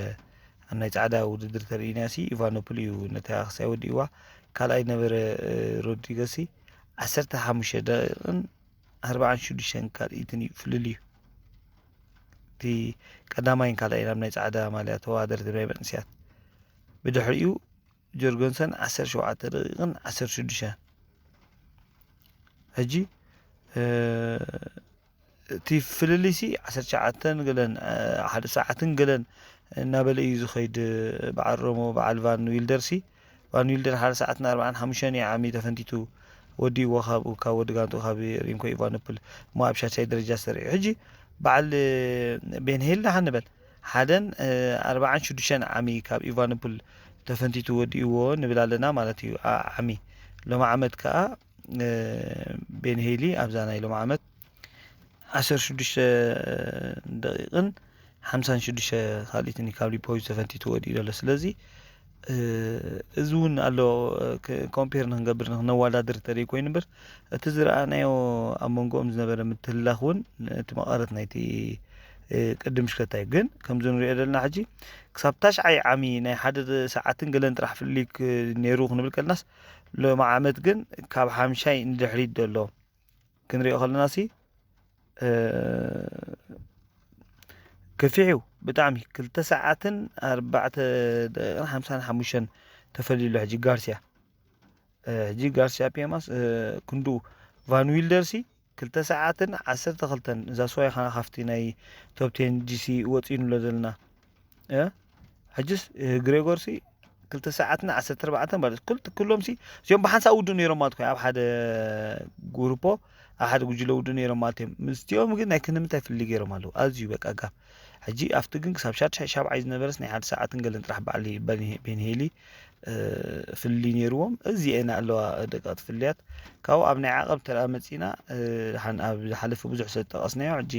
ኣብ ናይ ፃዕዳ ውድድር ተርእና ሲ ኢቫኖፖል እዩ ነታ ክሳይ ወዲእዋ ካልኣይ ነበረ ሮድሪገሲ ዓሰርተ ሓሙሽተ ደቂቕን ኣርባዓን ሽዱሽተን ካልኢትን እዩ ፍልል እዩ። እቲ ቀዳማይን ካልኣይን ኣብ ናይ ፃዕዳ ማልያ ተወዳደርቲ ናይ መንእስያት ብድሕሪኡ ጆርገንሰን ዓሰርተ ሸውዓተ ደቂቕን ዓሰርተ ሽዱሽተ ሕጂ እቲ ፍልልይሲ ዓሰርተ ትሽዓተን ገለን ሓደ ሰዓትን ገለን እናበለ እዩ ዝኸይድ። በዓል ሮሞ በዓል ቫን ዊልደርሲ ቫን ዊልደር ሓደ ሰዓትን ኣርባዓን ሓሙሽተን እዩ ዓሚ ተፈንቲቱ ወዲእዎ ካብኡ ካብ ወዲ ጋንቱ ካብ ሪምኮ ኢቫኖፕል እሞ ኣብ ሻሻይ ደረጃ ሰሪዑ ሕጂ በዓል ቤንሄል ደሓን ንበል ሓደን ኣርባዓን ሽዱሽተን ዓሚ ካብ ኢቫኖፕል ተፈንቲቱ ወዲእዎ ንብል ኣለና ማለት እዩ። ዓሚ ሎሚ ዓመት ከዓ ቤንሄሊ ኣብዛ ናይ ሎሚ ዓመት ዓሰርተ ሽዱሽተ ደቂቕን ሓምሳን ሽዱሽተ ካልኢትን ካብ ሊፖ ተፈንቲቱ ወዲኡ ዘሎ። ስለዚ እዚ እውን ኣሎ፣ ኮምፔር ንክንገብር ንክነዋዳድር እንተደይ ኮይኑ እምበር፣ እቲ ዝረኣናዮ ኣብ መንጎኦም ዝነበረ ምትህልላኽ እውን እቲ መቐረት ናይቲ ቅድም ሽከታ እዩ። ግን ከምዚ ንሪኦ ዘለና ሕጂ ክሳብ ታሽዓይ ዓሚ ናይ ሓደ ሰዓትን ገለን ጥራሕ ፍልልይ ነይሩ ክንብል ከለናስ፣ ሎሚ ዓመት ግን ካብ ሓምሻይ ንድሕሪት ዘሎ ክንሪኦ ከለና ሲ ከፊሕ እዩ ብጣዕሚ። ክልተ ሰዓትን ኣርባዕተ ደቂቕን ሓምሳን ሓሙሽተን ተፈልዩ ኣሎ። ሕጂ ጋርሲያ ሕጂ ጋርሲያ ፔማስ ክንዱ ቫን ዊልደር ሲ ክልተ ሰዓትን ዓሰርተ ክልተን እዛ ሶያ ካና ካብቲ ናይ ቶፕ ቴን ጂሲ ወፂኡ ንብሎ ዘለና። ሕጅስ ግሬጎር ሲ ክልተ ሰዓትን ዓሰርተ ኣርባዕተን ማለት ኩል- ኩሎም ሲ እዚኦም ብሓንሳእ ውዱ ነይሮም ማለት ኮይኑ ኣብ ሓደ ጉሩፖ ኣብ ሓደ ጉጅለ ውዱ ነይሮም ማለት እዮም። ምስቲኦም ግን ናይ ክንምንታይ ፍልይ ገይሮም ኣለዉ ኣዝዩ በቃ ጋብ። ሕጂ ኣብቲ ግን ክሳብ ሻድሻይ ሻብዓይ ዝነበረስ ናይ ሓደ ሰዓትን ገለን ጥራሕ በዓል ቤንሄሊ ፍልልይ ነይርዎም። እዚኤን ኣለዋ ደቀቕቲ ፍልያት። ካብኡ ኣብ ናይ ዓቐብ ተረኣ መፂና፣ ኣብ ዝሓለፈ ብዙሕ ሰብ ጠቐስናዮ፣ ሕጂ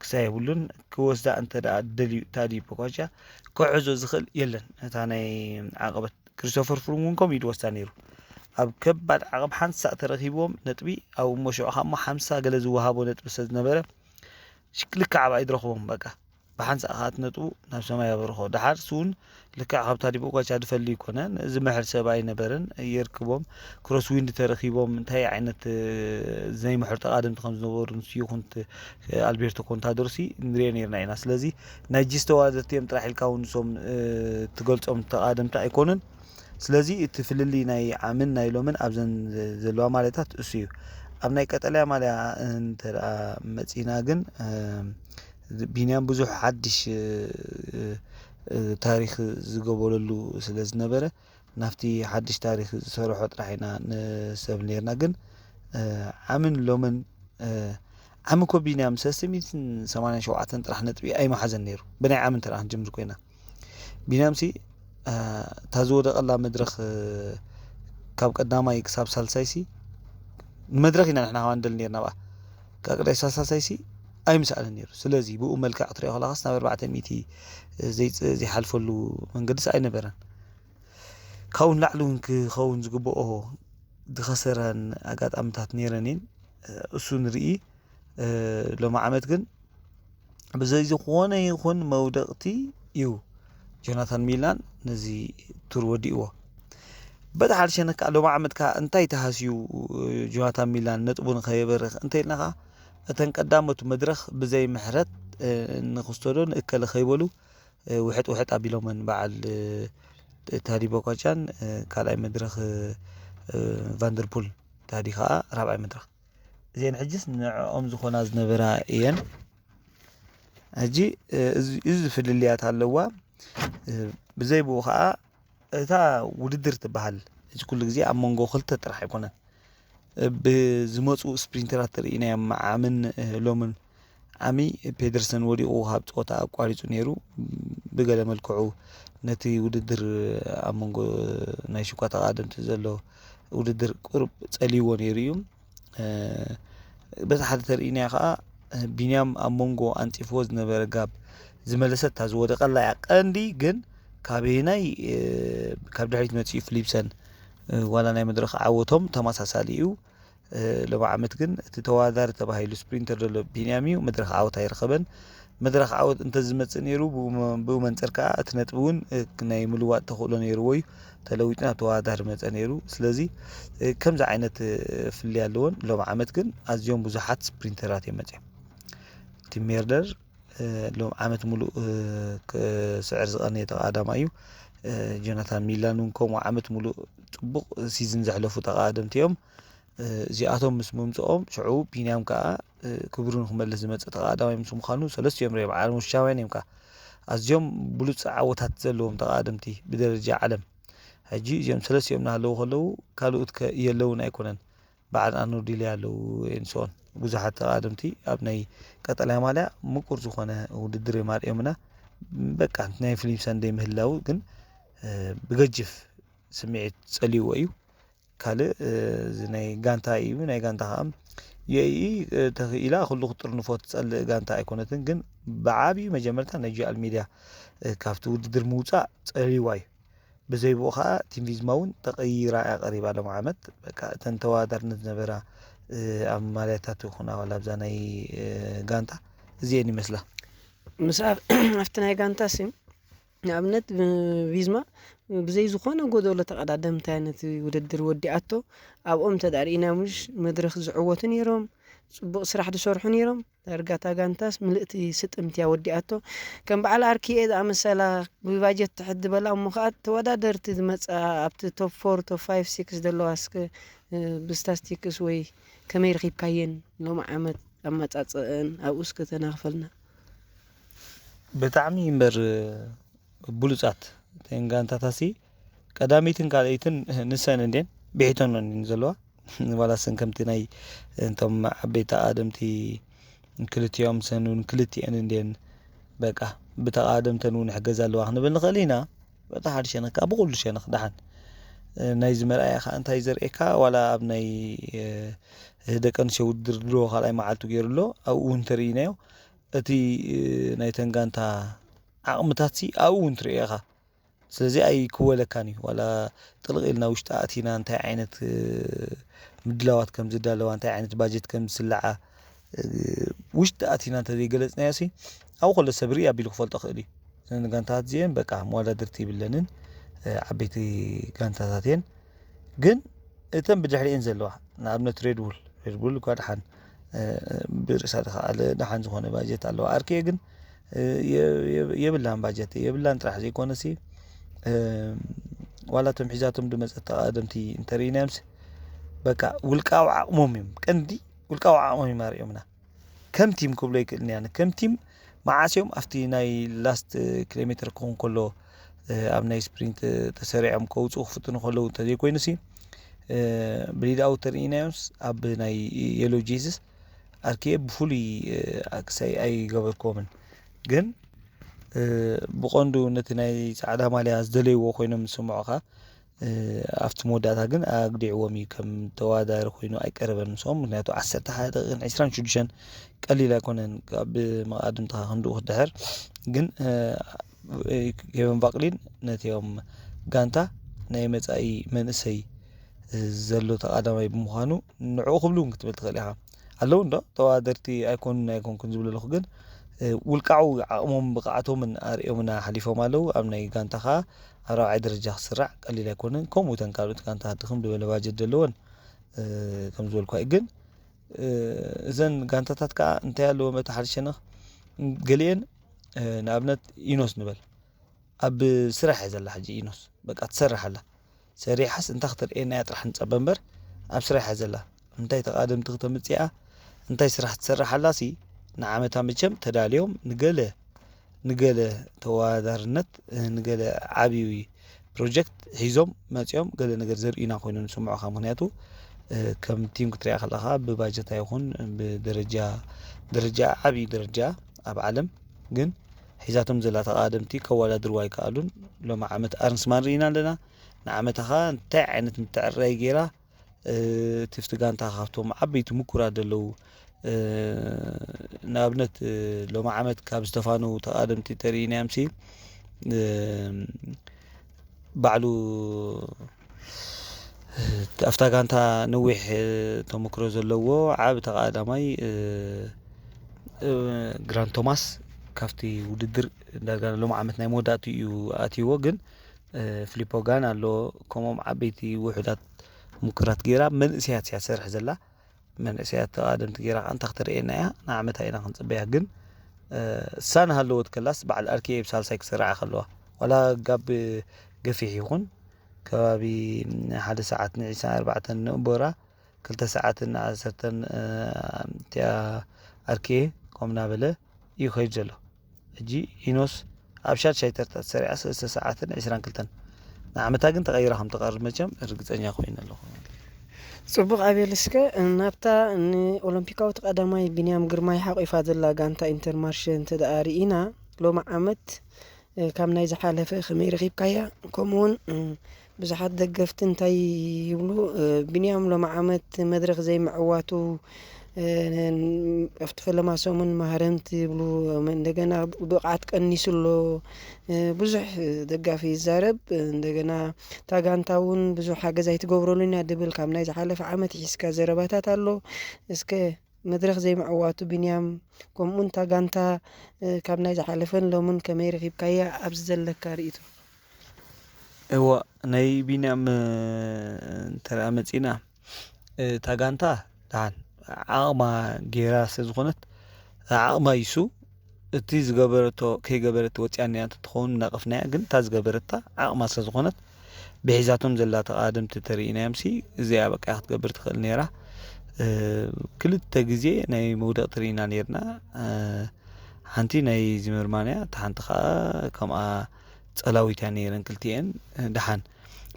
ክሳብ የብሉን። ክወስዳ እንተ ደኣ ደልዩ ታዲ ፖኳቻ ክዕዞ ዝኽእል የለን። እታ ናይ ዓቐበት ክሪስቶፈር ፍሩም እውን ከምኡ እዩ ዝወስዳ ነይሩ። ኣብ ከባድ ዓቐብ ሓንሳእ ተረኺብዎም ነጥቢ ኣብ እሞ ሽዑ ካብ እሞ ሓምሳ ገለ ዝወሃቦ ነጥቢ ስለ ዝነበረ ሽክልካ ዓብ ኣይድረኽቦም በቃ። ብሓንሳእ ከኣ እቲ ነጥቡ ናብ ሰማይ ኣበርኾ። ደሓር ስውን ልክዕ ካብ ታዲ ፖኳቻ ዝፈሊ ኣይኮነን። ዝምሕር ሰብ ኣይነበረን። የርክቦም ክሮስ ዊንድ ተረኺቦም እንታይ ዓይነት ዘይምሕር ተቓደምቲ ከም ዝነበሩ ንሱ ይኹን ኣልቤርቶ ኮንታዶርሲ ንሪኦ ነርና ኢና። ስለዚ ናይ ጂስ ተዋደርቲ እዮም ጥራሕ ኢልካ እውን ንሶም ትገልጾም ተቓደምቲ ኣይኮኑን። ስለዚ እቲ ፍልልይ ናይ ዓምን ናይ ሎምን ኣብዘን ዘለዋ ማልያታት እሱ እዩ። ኣብ ናይ ቀጠልያ ማልያ እንተ ደኣ መጺና ግን ቢንያም ብዙሕ ሓድሽ ታሪኽ ዝገበረሉ ስለ ዝነበረ ናብቲ ሓድሽ ታሪኽ ዝሰርሖ ጥራሕ ኢና ንሰብ ነርና። ግን ዓምን ሎምን ዓሚ እኮ ቢንያም ሰለስተ ሚእትን ሰማንያን ሸውዓተን ጥራሕ ነጥቢ ኣይመሓዘን ነይሩ። ብናይ ዓሚ እንተ ደኣ ክንጅምር ኮይና ቢንያም ሲ እታ ዝወደቐላ መድረኽ ካብ ቀዳማይ ክሳብ ሳልሳይ ሲ ንመድረኽ ኢና ንሕና ከማን ደል ነርና ብኣ ካብ ቀዳይ ክሳብ ሳልሳይ ሲ ኣይምሰኣለን ነይሩ። ስለዚ ብኡ መልክዕ ክትሪኦ ከለኻስ ናብ ኣርባዕተ ሚእቲ ዘይሓልፈሉ መንገድስ ኣይነበረን። ካብኡ ንላዕሊ እውን ክኸውን ዝግብኦ ዝኸሰረን ኣጋጣምታት ነይረን እየን። እሱ ንርኢ ሎሚ ዓመት ግን ብዘይ ዝኾነ ይኹን መውደቕቲ እዩ ጆናታን ሚላን ነዚ ቱር ወዲእዎ። በቲ ሓደ ሸነክ ከዓ ሎሚ ዓመት ከዓ እንታይ ተሃስዩ ጆናታን ሚላን ነጥቡ ንኸየበርኽ እንተ ኢልና ከዓ እተን ቀዳሞት መድረኽ ብዘይ ምሕረት ንክስተዶ ንእከለ ከይበሉ ውሕጥ ውሕጥ ኣቢሎመን በዓል ታዲ ቦኳቻን ካልኣይ መድረኽ ቫንደርፑል ታዲ ከዓ ራብዓይ መድረኽ እዚአን ሕጅስ ንዕኦም ዝኾና ዝነበራ እየን። ሕጂ እዚ ፍልልያት ኣለዋ። ብዘይ ብኡ ከዓ እታ ውድድር ትበሃል ሕጂ ኩሉ ግዜ ኣብ መንጎ ክልተ ጥራሕ ኣይኮነን። ብዝመፁ ስፕሪንተራት ርኢናዮም ዓምን ሎምን ዓሚ ፔደርሰን ወዲቑ ካብ ፀወታ ኣቋሪፁ ነይሩ። ብገለ መልክዑ ነቲ ውድድር ኣብ መንጎ ናይ ሽኳ ተቓደምቲ ዘሎ ውድድር ቁሩብ ፀልይዎ ነይሩ እዩ። በቲ ሓደ ተርእናዮ ከዓ ቢንያም ኣብ መንጎ ኣንፂፍዎ ዝነበረ ጋብ ዝመለሰት እታ ዝወደቐላ እያ ቀንዲ። ግን ካበየናይ ካብ ድሕሪት መፅኡ ፊሊፕሰን ዋላ ናይ መድረኽ ዓወቶም ተመሳሳሊ እዩ። ሎሚ ዓመት ግን እቲ ተወዳዳሪ ተባሂሉ ስፕሪንተር ዘሎ ቢንያም እዩ። መድረኽ ዓወት ኣይረኸበን። መድረኽ ዓወት እንተዝመፅእ ነይሩ ብኡ መንፅር ከዓ እቲ ነጥቢ እውን ናይ ምልዋጥ ተኽእሎ ነይርዎ እዩ። ተለዊጡ ናብ ተወዳዳሪ መፀ ነይሩ። ስለዚ ከምዚ ዓይነት ፍልልይ ኣለዎን። ሎም ዓመት ግን ኣዝዮም ብዙሓት ስፕሪንተራት እዮም መፅዮም። ቲም ሜርደር ሎም ዓመት ሙሉእ ክስዕር ዝቐነየ ተቓዳማይ እዩ። ጆናታን ሚላን እውን ከምኡ ዓመት ሙሉእ ፅቡቕ ሲዝን ዘሕለፉ ተቓደምቲ እዮም። እዚኣቶም ምስ ምምፅኦም ሽዑ ቢንያም ከዓ ክብሩ ንክመልስ ዝመፅእ ተቓዳማይ ምስ ምዃኑ ሰለስቲኦም ሪኦም ዓለሞሻውያን እዮም ከዓ ኣዝዮም ብሉፅ ዓወታት ዘለዎም ተቓደምቲ ብደረጃ ዓለም። ሕጂ እዚኦም ሰለስቲኦም እናሃለዉ ከለዉ ካልኦት ከ የለውን ኣይኮነን። በዓል ኣርኖልድ ኢልያ ኣለዉ ኤንሶን ብዙሓት ተቓደምቲ ኣብ ናይ ቀጠልያ ማልያ ምቁር ዝኾነ ውድድር እዮም ኣርእዮምና። በቃ ናይ ፊሊፕ ሰንደይ ምህላው ግን ብገጅፍ ስምዒት ጸልይዎ እዩ። ካልእ እዚ ናይ ጋንታ እዩ። ናይ ጋንታ ከዓ ዩ ኤ ኢ ተኽኢላ ኩሉ ክትጥርንፎ ትጸልእ ጋንታ ኣይኮነትን፣ ግን ብዓብዩ መጀመርታ ናይ ጂ ኣል ሜድያ ካብቲ ውድድር ምውፃእ ጸልይዋ እዩ። ብዘይ ብኡ ከዓ ቲም ቪዝማ እውን ተቐይራ እያ ቀሪባ ሎም ዓመት። በቃ እተን ተወዳዳርነት ዝነበራ ኣብ ማልያታት ይኹና ዋላ ኣብዛ ናይ ጋንታ እዚአን ይመስላ። ምስ ኣብቲ ናይ ጋንታ ሲ ንኣብነት ቪዝማ ብዘይ ዝኾነ ጎደሎ ተቐዳደምታ ነቲ ውድድር ወዲኣቶ። ኣብኦም እንተ ርኢና ምሽ መድረኽ ዝዕወቱ ነይሮም፣ ፅቡቕ ስራሕ ዝሰርሑ ነይሮም። ዳርጋ እታ ጋንታስ ምልእቲ ስጥምትያ ወዲኣቶ። ከም በዓል ኣርኪኤ ዝኣመሰላ ብባጀት ትሕት ዝበላ እሞ ከዓ ተወዳደርቲ ዝመፃ ኣብቲ ቶፕ ፎር ቶፕ ፋይቭ ሲክስ ዘለዋ እስከ ብስታስቲክስ ወይ ከመይ ረኺብካየን ሎም ዓመት ኣመፃፅእን ኣብኡ እስከ ተናኽፈልና። ብጣዕሚ እምበር ብሉፃት እተን ጋንታታሲ ቀዳመይትን ካልኣይትን ንሰን እንዴን ብሒተን እንዴን ዘለዋ ዋላ ሰን ከምቲ ናይ እንቶም ዓበይቲ ኣደምቲ ክልቲኦም ሰን እውን ክልቲኤን እንዴን በቃ ብተቃደምተን እውን ሕገዝ ኣለዋ ክንብል ንኽእል ኢና። በታ ሓደ ሸነኽ ከዓ ብኩሉ ሸነኽ ደሓን ናይዚ መርኣያ ከዓ እንታይ ዘርእየካ ዋላ ኣብ ናይ ደቂ ኣንስትዮ ውድድር ድሮ ካልኣይ መዓልቱ ገይሩ ኣሎ። ኣብኡ እውን ተርእይናዮ እቲ ናይ ተንጋንታ ዓቕምታት ሲ ኣብኡ እውን ትርእዮ ኢኻ። ስለዚ ኣይክወለካን እዩ ዋላ ጥልቕ ኢልና ውሽጢ ኣእቲና እንታይ ዓይነት ምድላዋት ከም ዝዳለዋ እንታይ ዓይነት ባጀት ከም ዝስልዓ ውሽጢ ኣእቲና እንተዘይገለፅናዮ ሲ ኣብኡ ከሎ ሰብ ርኢ ኣቢሉ ክፈልጦ ክእል እዩ። እዘን ጋንታታት እዚአን በቃ መወዳድርቲ ይብለንን ዓበይቲ ጋንታታት እየን። ግን እተን ብድሕሪኤን ዘለዋ ንኣብነት ሬድቡል ሬድቡል እኳ ድሓን ብርእሳ ዝኸኣለ ደሓን ዝኾነ ባጀት ኣለዋ። ኣርኬ ግን የብላን ባጀት የብላን ጥራሕ ዘይኮነሲ ዋላ እቶም ሒዛቶም ዝመፀት ተቃደምቲ እንተርኢናዮምስ በቃ ውልቃዊ ዓቕሞም እዮም ቀንዲ ውልቃዊ ዓቕሞም እዮም ኣርእዮምና። ከም ቲም ክብሎ ይክእልኒ ኣነ ከም ቲም መዓስ እዮም ኣብቲ ናይ ላስት ኪሎ ሜትር ክኸውን ከሎ ኣብ ናይ ስፕሪንት ተሰሪዖም ከውፅኡ ክፍትኑ ከለዉ እንተዘይኮይኑ ሲ ብሊድ ኣውት ተርእናዮምስ ኣብ ናይ የሎ ጄዝስ ኣርኬ ብፍሉይ ኣክሳይ ኣይገበርክዎምን ግን ብቐንዱ ነቲ ናይ ፃዕዳ ማልያ ዝደለይዎ ኮይኖም ዝስምዑኻ ኣብቲ መወዳእታ ግን ኣግዲዕዎም እዩ ከም ተወዳዳሪ ኮይኑ ኣይቀረበን ምስኦም ምክንያቱ ዓሰርተ ሓደ ደቂቕን ዕስራን ሽዱሽተን ቀሊል ኣይኮነን ካብ መቓድምትኻ ክንድኡ ክትድሕር ግን ኬቨን ቫቅሊን ነቲኦም ጋንታ ናይ መፃኢ መንእሰይ ዘሎ ተቃዳማይ ብምዃኑ ንዕኡ ክብሉ እውን ክትብል ትኽእል ኢኻ ኣለዉ እንዶ ተወዳደርቲ ኣይኮኑን ኣይኮንኩን ዝብሉ ኣለኹ ግን ውልቃዊ ዓቕሞም ብቕዓቶምን ኣርእዮምና ሓሊፎም ኣለዉ ኣብ ናይ ጋንታ ከዓ ኣብ ራብዓይ ደረጃ ክስራዕ ቀሊል ኣይኮነን ከምኡ እተን ካልኦት ጋንታ ድኽም ዝበለ ባጀት ዘለወን ከም ዝበልኳ እዩ ግን እዘን ጋንታታት ከዓ እንታይ ኣለዎም እቲ ሓደ ሸነኽ ገሊአን ንኣብነት ኢኖስ ንበል ኣብ ስራሕ እያ ዘላ ሕጂ ኢኖስ በቃ ትሰርሕ ኣላ ሰሪሓስ እንታይ ክትርእየና እያ ጥራሕ ንፀበ እምበር ኣብ ስራሕ እያ ዘላ እንታይ ተቃደምቲ ክተምፅኣ እንታይ ስራሕ ትሰርሕ ኣላ ሲ ንዓመታ መቸም ተዳልዮም ንገለ ንገለ ተወዳዳርነት ንገለ ዓብዪ ፕሮጀክት ሒዞም መፂኦም ገለ ነገር ዘርእዩና ኮይኖም ንስምዖኻ ምክንያቱ ከም ቲም ክትሪኣ ከለኻ ብባጀት ኣይኹን ብደረጃ ደረጃ ዓብዪ ደረጃ ኣብ ዓለም ግን ሒዛቶም ዘላ ተቃደምቲ ከወዳድርዋ ኣይከኣሉን ሎም ዓመት ኣርንስማን ርኢና ኣለና ንዓመታኻ እንታይ ዓይነት ምትዕራይ ገይራ ትፍቲ ጋንታ ካብቶም ዓበይቲ ምኩራት ዘለዉ ንኣብነት ሎም ዓመት ካብ ዝተፋነዉ ተቃደምቲ ተርእናዮም ሲ ባዕሉ ኣብታ ጋንታ ነዊሕ ተመክሮ ዘለዎ ዓብ ተቃዳማይ ግራንድ ቶማስ ካብቲ ውድድር ዳርጋ ሎም ዓመት ናይ መወዳእቱ እዩ ኣትይዎ ግን ፍሊፖ ጋን ኣሎ ከምኦም ዓበይቲ ውሑዳት ሙክራት ገይራ መንእሰያት እያ ትሰርሕ ዘላ መንእሰያት ተቃደምቲ ገይራ ከዓ እንታይ ክተርእየና እያ ንዓመታ ኢና ክንፅበያ ግን እሳ ናሃለወት ከላስ በዓል ኣርኪኤ ብሳልሳይ ክሰርዓ ከለዋ ዋላ ጋብ ገፊሕ ይኹን ከባቢ ሓደ ሰዓት ንዒስራን ኣርባዕተን ንእቦራ ክልተ ሰዓትን ዓሰርተን እቲኣ ኣርኪኤ ከምኡ እናበለ እዩ ከይድ ዘሎ ሕጂ ኢኖስ ኣብ ሻድሻይ ተርታ ተሰሪዓ ሰለስተ ሰዓትን ዕስራን ክልተን ንዓመታ ግን ተቐይራ ከም ትቐርብ መቸም ርግፀኛ ኮይኑ ኣለኹ ፅቡቕ ኣቤል እስከ ናብታ ንኦሎምፒካዊት ቀዳማይ ቢንያም ግርማይ ሓቂፋ ዘላ ጋንታ ኢንተርማርሸ እንተ ደኣ ርኢና ሎሚ ዓመት ካብ ናይ ዝሓለፈ ከመይ ረኺብካያ ከምኡውን ብዙሓት ደገፍቲ እንታይ ይብሉ? እ፣ ቢንያም ሎሚ ዓመት መድረኽ ዘይምዕዋቱ፣ እ፣ ኣብቲ ፈለማ ሰሙን ማህረምቲ ይብሉ። እንደገና ብቕዓት ቀኒሱ ኣሎ። እ፣ ብዙሕ ደጋፊ ይዛረብ። እንደገና እታ ጋንታ እውን ብዙሕ ሓገዝ ኣይትገብረሉን እያ ድብል ካብ ናይ ዝሓለፈ ዓመት ሒዝካ ዘረባታት ኣሎ። እስከ መድረኽ ዘይምዕዋቱ ቢንያም፣ ከምኡውን እታ ጋንታ፣ እ፣ ካብ ናይ ዝሓለፈን ሎምን ከመይ ረኺብካያ ኣብዚ ዘለካ ርእይቶ? እወ፣ ናይ ቢንያም፣ እ፣ እንተ ደኣ መጺእና፣ እ፣ እታ ጋንታ ደሓን ዓቕማ ጌራ ስለ ዝኾነት፣ ዓቕማ ኢሱ እቲ ዝገበረቶ ከይገበረት ወጺኣ እኒኣ እንተትኸውን እናቐፍናያ፣ ግን እታ ዝገበረታ ዓቕማ ስለ ዝኾነት ብሒዛቶም ዘላ ተቓደምቲ ተርእይናዮምሲ እዚኣ በቃ ክትገብር ትኽእል ነይራ። እ፣ ክልተ ግዜ ናይ መውደቕ ትርኢና ነይርና። እ፣ ሓንቲ ናይ ዚመርማን እያ፣ እታ ሓንቲ ኸዓ ከምኣ ጸላዊት እያ ነይረን ክልቲኤን። እ፣ ደሓን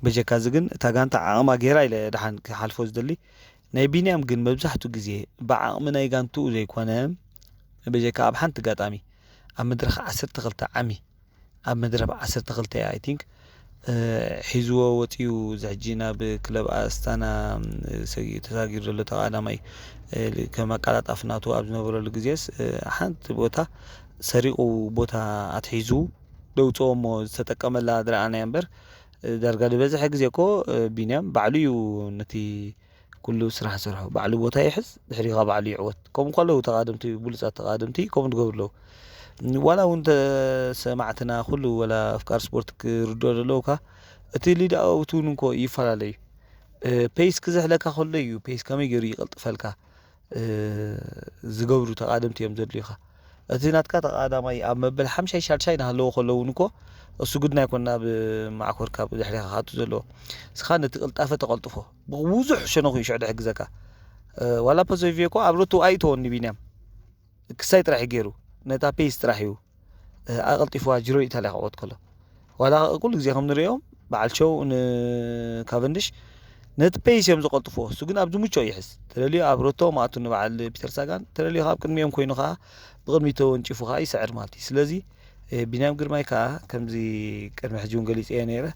በጀካ እዚ ግን እታ ጋንታ ዓቕማ ጌራ ኢለ ደሓን ክሓልፎ ዝደሊ። ናይ ቢንያም ግን መብዛሕቱ ግዜ ብዓቕሚ ናይ ጋንትኡ ዘይኮነ በጀካ ኣብ ሓንቲ ጋጣሚ ኣብ መድረኽ ዓሰርተ ክልተ ዓሚ ኣብ መድረኽ ዓሰርተ ክልተ እያ፣ I think፣ እ፣ ሒዝዎ ወፂኡ። እዚ ሕጂ ናብ ክለብ ኣስታና፣ እ፣ ሰጊ-፣ ተሳጊሩ ዘሎ ተቓዳማይ፣ እ፣ ከም ኣቀላጣፊ ናቱ ኣብ ዝነበረሉ ግዜስ፣ እ፣ ሓንቲ ቦታ ሰሪቑ ቦታ ኣትሒዙ ደውፅኦ እሞ ዝተጠቀመላ ዝረኣናያ እምበር፣ እ፣ ዳርጋ ዝበዝሐ ግዜ እኮ፣ እ፣ ቢንያም ባዕሉ እዩ ነቲ ኩሉ ስራሕ ዝሰርሖ። ባዕሉ ቦታ ይሕዝ፣ ድሕሪኻ ባዕሉ ይዕወት። ከምኡ ከለዉ ተቓደምቲ፣ ብሉፃት ተቓደምቲ ከምኡ ዝገብሩ ኣለዉ። ዋላ እውን ተሰማዕትና ኩሉ፣ ዋላ ኣፍቃር ስፖርት ክርድኦ ዘለዉ እኳ፣ እቲ ሊድ ኣውት እውን እንኮ ይፈላለ እዩ። እ፣ ፔስ ክዝሕለካ ከሎ እዩ፣ ፔስ ከመይ ገይሩ ይቕልጥፈልካ፣ እ፣ ዝገብሩ ተቓደምቲ እዮም ዘድልዩኻ። እቲ ናትካ ተቓዳማይ ኣብ መበል ሓምሻይ ሻድሻይ እናሃለዎ ከለዉ እውን እኮ፣ እሱ ግድን ኣይኮን ናብ ማዕኮርካ ብድሕሪኻ ክኣቱ ዘለዎ። ንስኻ ነቲ ቅልጣፈ ተቐልጥፎ። ብብዙሕ ሸነኹ እዩ ሽዑ ዝሕግዘካ። እ፣ ዋላ ፖሶቪዮ እኮ ኣብ ሮቶ ኣይእተዎን ንቢንያም። ክሳይ ጥራሕ እዩ ገይሩ። ነታ ፔስ ጥራሕ እዩ። እ፣ ኣቐልጢፍዋ ጂሮ ኢታልያ ክዕወት ከሎ። ዋላ ኩሉ ግዜ ከም ንሪኦም፣ በዓል ቸው ንካቨንድሽ ነቲ ፔስ እዮም ዘቐልጥፍዎ። እሱ ግን ኣብዚ ምቾ ይሕዝ። ተደልዩ ኣብ ሮቶ ማእቱ ንበዓል ፒተር ሳጋን፣ ተደልዩ ካብ ቅድሚኦም ኮይኑ ከኣ ብቕድሚት ተወንጪፉ ከኣ ይስዕር ማለት እዩ። ስለዚ፣ እ፣ ቢንያም ግርማይ ከኣ ከምዚ ቅድሚ ሕጂ እውን ገሊጸዮ ነይረ።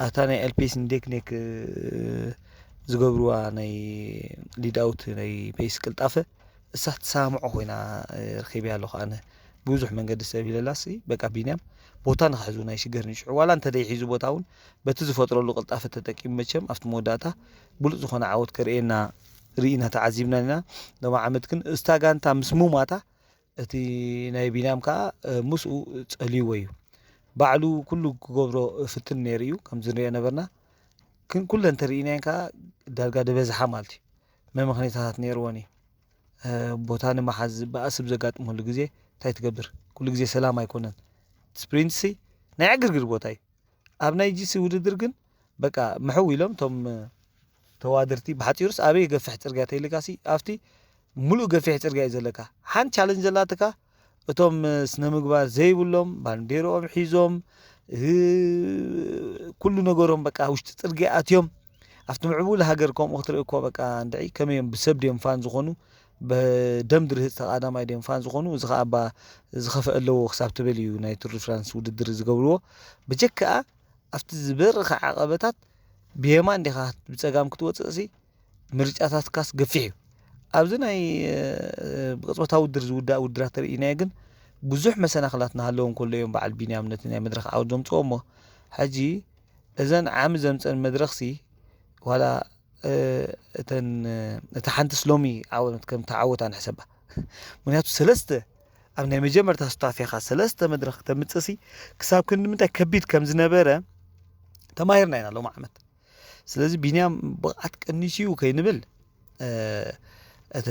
ኣታ ናይ ኤልፔስ ንዴክ ኔክ፣ እ፣ ዝገብርዋ ናይ ሊድ ኣውት ናይ ፔስ ቅልጣፈ እሳ ትሰማምዖ ኮይና፣ እ፣ ረኺበያ ኣለኹ ኣነ። ብዙሕ መንገዲ ሰብ ኢለላሲ፣ በቃ ቢንያም ቦታ ንኽሕዙ ናይ ሽገር ንሽዑ። ዋላ እንተ ደይሒዙ ቦታ እውን በቲ ዝፈጥረሉ ቅልጣፈ ተጠቂሙ መቸም ኣብቲ መወዳእታ ብሉጽ ዝኾነ ዓወት ከርእየና ርኢና ተዓዚብና ኢና። ሎሚ ዓመት ግን እስታ ጋንታ ምስ ምሟታ እቲ ናይ ቢንያም ከኣ፣ እ፣ ምስኡ ጸልይዎ እዩ። ባዕሉ ኩሉ ክገብሮ ፍትን ነይሩ እዩ፣ ከምዚ ንሪኦ ነበርና። ግን ኩለን ተርኢናየን ከኣ ዳርጋ ዝበዝሓ ማለት እዩ መመኽነይታታት ነይርወን እዩ። እ፣ ቦታ ንምሓዝ በኣስ ብዘጋጥመሉ ግዜ እንታይ ትገብር? ኩሉ ግዜ ሰላም ኣይኮነን። ስፕሪንትሲ ናይ ዕግርግር ቦታ እዩ። ኣብ ናይ ጂሲ ውድድር ግን በቃ ምሕው ኢሎም እቶም ተዋድርቲ፣ ብሓጺሩስ ኣበይ ገፊሕ ጽርግያ ተይልካሲ ኣብቲ ሙሉእ ገፊሕ ጽርግያ እዩ ዘለካ። ሓንቲ ቻለንጅ ዘላትካ እቶም ስነ ምግባር ዘይብሎም ባንዴርኦም ሒዞም፣ እ፣ ኩሉ ነገሮም በቃ ውሽጢ ጽርግያ ኣትዮም። ኣብቲ ምዕቡል ሃገር ከምኡ ክትርኢ እኮ በቃ እንድዒ ከመይ እዮም ብሰብ ድዮም ፋን ዝኾኑ፣ ብደም ድርህጽ ተቓዳማይ ድዮም ፋን ዝኾኑ። እዚ ኸኣ እባ ዝኸፍአ ኣለዎ ክሳብ ትብል እዩ ናይ ቱር ድ ፍራንስ ውድድር ዝገብርዎ። ብጀክኣ ኣብቲ ዝበርኸ ዓቐበታት ብየማን ዲኻ ብጸጋም ክትወጽእሲ ምርጫታትካስ ገፊሕ እዩ። ኣብዚ ናይ፣ እ፣ ብቕጽበታዊ ውድድር ዝውዳእ ውድድራት ተርኢናዮ ግን ብዙሕ መሰናኽላት እናሃለዎ እንከሎ እዮም በዓል ቢንያም ነቲ ናይ መድረኽ ዓወት ዘምጽኦ እሞ፣ ሕጂ እዘን ዓሚ ዘምጸን መድረኽሲ ዋላ፣ እ፣ እተን፣ እ፣ እታ ሓንትስ ሎሚ ዓወት ከም ተዓወታ ንሕሰባ። ምኽንያቱ ሰለስተ ኣብ ናይ መጀመርታ ስታፌኻ ሰለስተ መድረኽ ተምጽእሲ ክሳብ ክንዲ ምንታይ ከቢድ ከም ዝነበረ ተማሂርና ኢና ሎም ዓመት። ስለዚ ቢንያም ብቕዓት ቀኒሱ እዩ ከይንብል፣ እ፣ እቲ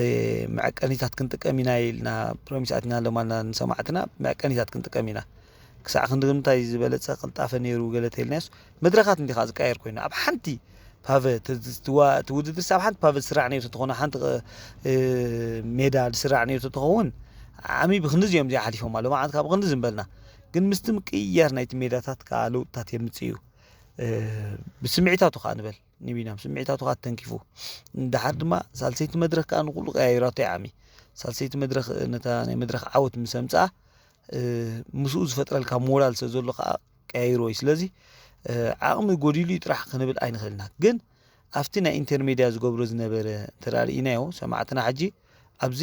መዐቀኒታት ክንጥቀም ኢና ኢልና ፕሮሚስ ኣትና ኣለማና ንሰማዕትና መዐቀኒታት ክንጥቀም ኢና። ክሳዕ ክንዲ ምንታይ ዝበለጸ ቅልጣፈ ነይሩ ገለ ተይልናዮስ መድረኻት እንዲኻ ዝቀየር ኮይኑ ኣብ ሓንቲ ፓቨ ት-፣ ት-፣ ትዋ-፣ እቲ ውድድር ኣብ ሓንቲ ፓቨ ዝስራዕ ነይሩ ተኾነ ሓንቲ ቅ-፣ እ፣ ሜዳ ዝስራዕ ነይሩ ተኸውን ዓሚ ብክንዚ እዮም እዚኣ ሓሊፎም ኣሎ ማለት ካብ ክንዲ ዝንበልና ግን ምስቲ ምቅያር ናይቲ ሜዳታት ከዓ ለውጥታት የምጽእ እዩ። እ፣ ብስምዒታቱ ከዓ ንበል ንቢንያም ስምዒታቱ ከዓ ተንኪፉ። ድሓር ድማ ሳልሰይቲ መድረኽ ከዓ ንኩሉ ቀያይራቶ እዩ ዓሚ። ሳልሰይቲ መድረኽ ነታ ናይ መድረኽ ዓወት ምስ ኣምፅኣ፣ እ፣ ምስኡ ዝፈጥረልካ ሞራል ስለ ዘሎ ከዓ ቀያይሮ እዩ። ስለዚ ዓቕሚ ጎዲሉ ጥራሕ ክንብል ኣይንኽእልና። ግን ኣብቲ ናይ ኢንተርሜድያ ዝገብሮ ዝነበረ እንተርኢናዮ ሰማዕትና ሕጂ ኣብዚ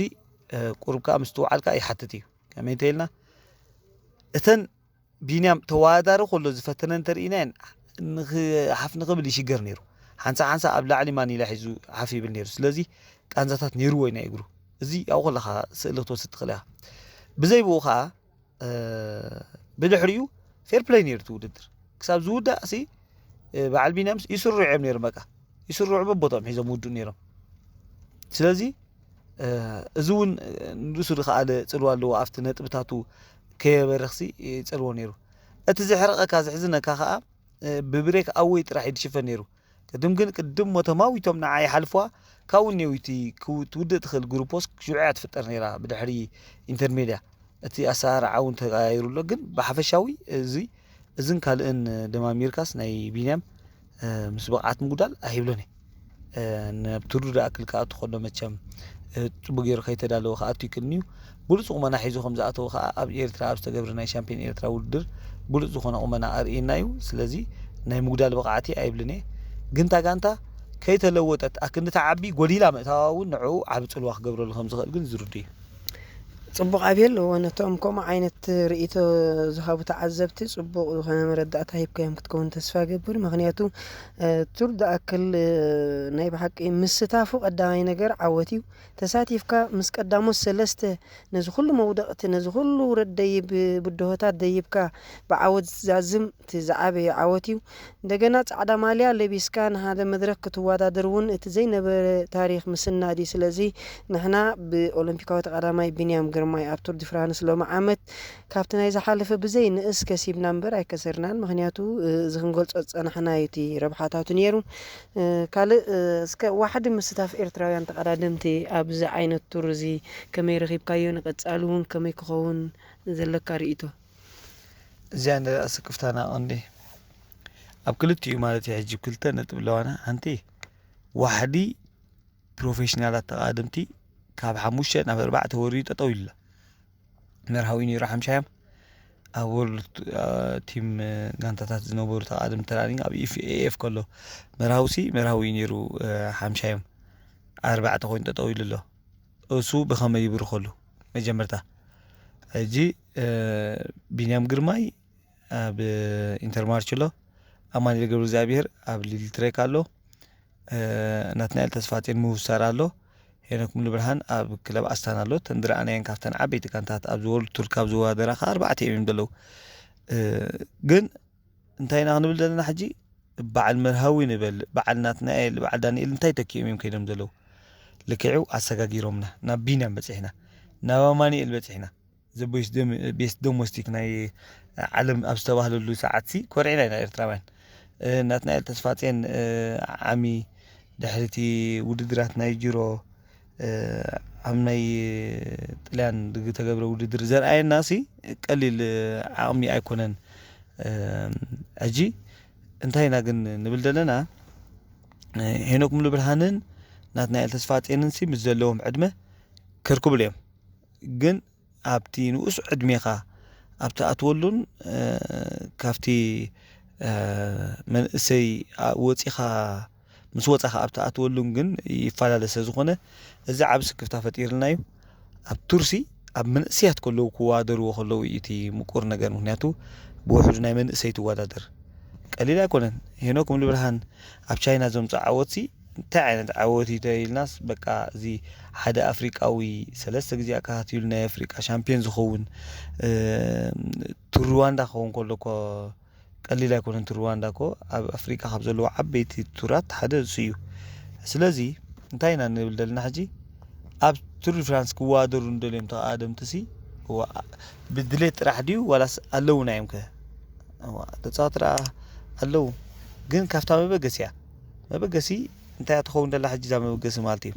ቁሩብ ከዓ ምስትውዓል ከዓ ይሓትት እዩ። ከመይ እንተኢልና እተን ቢንያም ተወዳዳሪ ከሎ ዝፈተነ እንተርኢናየን ሓፍ ንኽብል ይሽገር ነይሩ። ሓንሳ ሓንሳ ኣብ ላዕሊ ማን ኢላ ሒዙ ሓፍ ይብል ነይሩ። ስለዚ ቃንዛታት ነይርዎ እዩ ናይ እግሩ። እዚ ኣብኡ ከለኻ ስእሊ ክትወስድ ትኽእል ኢኻ። ብዘይ ብኡ ከዓ ብድሕሪኡ ፌር ፕለይ ነይሩ እቲ ውድድር። ክሳብ ዝውዳእ ሲ በዓል ቢንያምስ ይስርዑ እዮም ነይሮም። በቃ ይስርዑ በቦታኦም ሒዞም ውድኡ ነይሮም። ስለዚ እዚ እውን ንሱ ዝኸኣለ ፅልዋ ኣለዎ ኣብቲ ነጥብታቱ ከየበርኽሲ ይፀልዎ ነይሩ። እቲ ዘሕርቐካ ዘሕዝነካ ከዓ ብብሬክ ኣወይ ጥራሕ ይድሽፈን ነይሩ። ቅድም ግን ቅድም ሞ ተማዊቶም ንዓ ይሓልፍዋ ካብኡ እኒው እቲ ትውድእ ትኽእል ግሩፖስ ሽዑ እያ ትፍጠር ነይራ ብድሕሪ ኢንተርሜድያ። እቲ ኣሰራርዓ እውን ተቀያይሩ ኣሎ። ግን ብሓፈሻዊ እዚ እዝን ካልእን ደማሚርካስ ናይ ቢንያም ምስ ብቕዓት ምጉዳል ኣይብሎን እየ። ናብ ትሩ ዝኣክል ክኣቱ ከሎ መቸም ጽቡቅ ገይሩ ከይተዳለወ ክኣቱ ይክእልኒ እዩ። ብሉጽ ቁመና ሒዙ ከም ዝኣተወ ከዓ ኣብ ኤርትራ ኣብ ዝተገብረ ናይ ሻምፒዮን ኤርትራ ውድድር ብሉጽ ዝኾነ ቁመና ኣርእየና እዩ። ስለዚ ናይ ምጉዳል ብቕዓት እየ ኣይብልን እየ። ግን እታ ጋንታ ከይተለወጠት ኣክንዲ ተዓቢ ጎዲላ ምእታዋ እውን ንዕኡ ዓቢ ጽልዋ ክገብረሉ ከም ዝኽእል ግን ዝርዱ እዩ። ጽቡቕ ኣብየል እዎ ነቶም ከምኡ ዓይነት ርእይቶ ዝሃቡ ተዓዘብቲ ጽቡቕ ዝኾነ መረዳእታ ሂብካዮም ክትከውን ተስፋ ገብር። ምኽንያቱ ቱር ዝኣክል ናይ ብሓቂ ምስታፉ ቀዳማይ ነገር ዓወት እዩ። ተሳቲፍካ ምስ ቀዳሞት ሰለስተ ነዚ ኩሉ መውደቕቲ ነዚ ኩሉ ውረድ ደይብ ብድሆታት ደይብካ ብዓወት ዝዛዝም እቲ ዝዓበየ ዓወት እዩ። እንደገና ጻዕዳ ማልያ ለቢስካ ንሓደ መድረክ ክትወዳደር እውን እቲ ዘይነበረ ታሪኽ ምስናድ እዩ። ስለዚ ንሕና ብኦሎምፒካዊ ተቐዳማይ ቢንያም ግርማይ ኣብ ቱር ዲ ፍራንስ ሎሚ ዓመት ካብቲ ናይ ዝሓለፈ ብዘይ ንእስ ከሲብና እምበር ኣይከሰርናን። ምኽንያቱ እዚ ክንገልጾ ዝጸናሕና እዩ እቲ ረብሓታቱ ነይሩ። ካልእ እስከ ዋሕዲ ምስታፍ ኤርትራውያን ተቐዳደምቲ ኣብዚ ዓይነት ቱር እዚ ከመይ ረኺብካዮ? ንቐጻሊ እውን ከመይ ክኸውን ዘለካ ርእይቶ? እዚኣ ንሪኣ ስክፍታና ቀንዲ ኣብ ክልቲኡ ማለት እዩ። ሕጂ ክልተ ነጥብ ኣለዋና። ሓንቲ ዋሕዲ ፕሮፌሽናላት ተቓደምቲ ካብ ሓሙሽተ ናብ ኣርባዕተ ወሪዱ ጠጠው ኢሉ ኣሎ። መርሃዊ ነይሩ ሓምሻዮም ኣብ ወርልድ ቲም ጋንታታት ዝነበሩ ተቓደምቲ ተራኒግ ኣብ ኤፍ ከሎ መርሃውሲ መርሃዊ ነይሩ ሓምሻዮም ኣርባዕተ ኮይኑ ጠጠው ኢሉ ኣሎ። እሱ ብኸመይ ይብርኸሉ መጀመርታ ሕጂ ቢንያም ግርማይ ኣብ ኢንተርማርች ኣሎ። ኣማኒኤል ገብረ እግዚኣብሔር ኣብ ሊል ትሬክ ኣሎ። ናትናኤል ተስፋጼን ምውሳር ኣሎ። ሄኖክ ሙሉብርሃን ኣብ ክለብ ኣስታን ኣሎ። ተን ዝረኣናየን ካብተን ዓበይቲ ጋንታት ኣብዚ ወርልድ ቱር ካብ ዝወዳደራ ከኣ ኣርባዕተ እዮም ዘለዉ። ግን እንታይ ኢና ክንብል ዘለና ሕጂ? በዓል መርሃዊ ንበል፣ በዓል ናትናኤል፣ በዓል ዳንኤል እንታይ ተኪኦም እዮም ከይዶም ዘለዉ? ልክዑ ኣሰጋጊሮምና። ናብ ቢንያም በጺሕና። ናብ ኣማኒኤል በጺሕና። ቤስት ዶሞስቲክ ናይ ዓለም ኣብ ዝተባህለሉ ሰዓትሲ ኮርዒና ኢና ኤርትራውያን። ናትናኤል ተስፋጼን ዓሚ ድሕሪቲ ውድድራት ናይ ጅሮ ኣብ ናይ ጥልያን ዝተገብረ ውድድር ዘርኣየና ሲ ቀሊል ዓቕሚ ኣይኮነን። ሕጂ እንታይ ኢና ግን ንብል ዘለና? ሄኖክ ሙሉ ብርሃንን ናትናኤል ተስፋጼንን ሲ ምስ ዘለዎም ዕድመ ከርክብሉ እዮም። ግን ኣብቲ ንኡስ ዕድሜኻ ኣብ ትኣትወሉን ካብቲ መንእሰይ ወፂኻ ምስ ወፃኻ ኣብ ትኣትወሉን ግን ይፈላለ ስለ ዝኾነ እዚ ዓብ ስክፍታ ፈጢርልና እዩ። ኣብ ቱርሲ ኣብ መንእሰያት ከለዉ ክወዳደርዎ ከለዉ እዩ እቲ ምቁር ነገር። ምክንያቱ ብውሕዱ ናይ መንእሰይ ትወዳደር ቀሊል ኣይኮነን። ሄኖክ ሙሉ ብርሃን ኣብ ቻይና ዘምፅኦ ዓወትሲ እንታይ ዓይነት ዓወት እዩ ኢልናስ በቃ እዚ ሓደ ኣፍሪቃዊ ሰለስተ ግዜ ኣካታቲሉ ናይ ኣፍሪቃ ሻምፒዮን ዝኸውን ቱር ሩዋንዳ ክኸውን ከሎ እኮ ቀሊል ኣይኮነን። ቱር ሩዋንዳ እኮ ኣብ ኣፍሪቃ ካብ ዘለዎ ዓበይቲ ቱራት ሓደ እሱ እዩ። ስለዚ እንታይ ኢና ንብል ዘለና ሕጂ ኣብ ቱር ዲ ፍራንስ ክወዳደሩ እንደልዮም ተቐዳደምትሲ ብድሌት ጥራሕ ድዩ ዋላስ ኣለውና እዮም ከ ተፃወት ኣ ኣለዉ ግን ካብታ መበገሲ እያ። መበገሲ እንታይ እያ ትኸውን ደላ ሕጂ እዛ መበገሲ ማለት እዩ።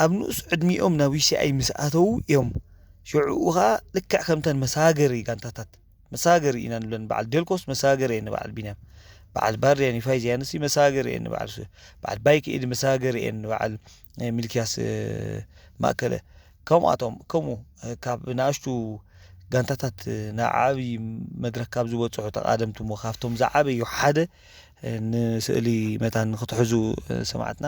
ኣብ ንኡስ ዕድሚኦም ናብ ዩሲኣይ ምስ ኣተዉ እዮም ሽዑኡ ኸዓ ልክዕ ከምተን መሳገሪ ጋንታታት መሳገሪ ኢና ንብለን። በዓል ዴልኮስ መሳገሪ እየ ንበዓል ቢንያም በዓል ባርያን ይፋይዝያንሲ መሳገሪ እየ ንበዓል በዓል ባይክ ኢድ መሳገሪ እየ ንበዓል ሚልክያስ ማእከለ ከምኣቶም ከምኡ ካብ ንኣሽቱ ጋንታታት ናብ ዓብዪ መድረክ ካብ ዝበፅሑ ተቓደምቲ እሞ ካብቶም ዝዓበዩ ሓደ፣ ንስእሊ መታን ንክትሕዙ ሰማዕትና፣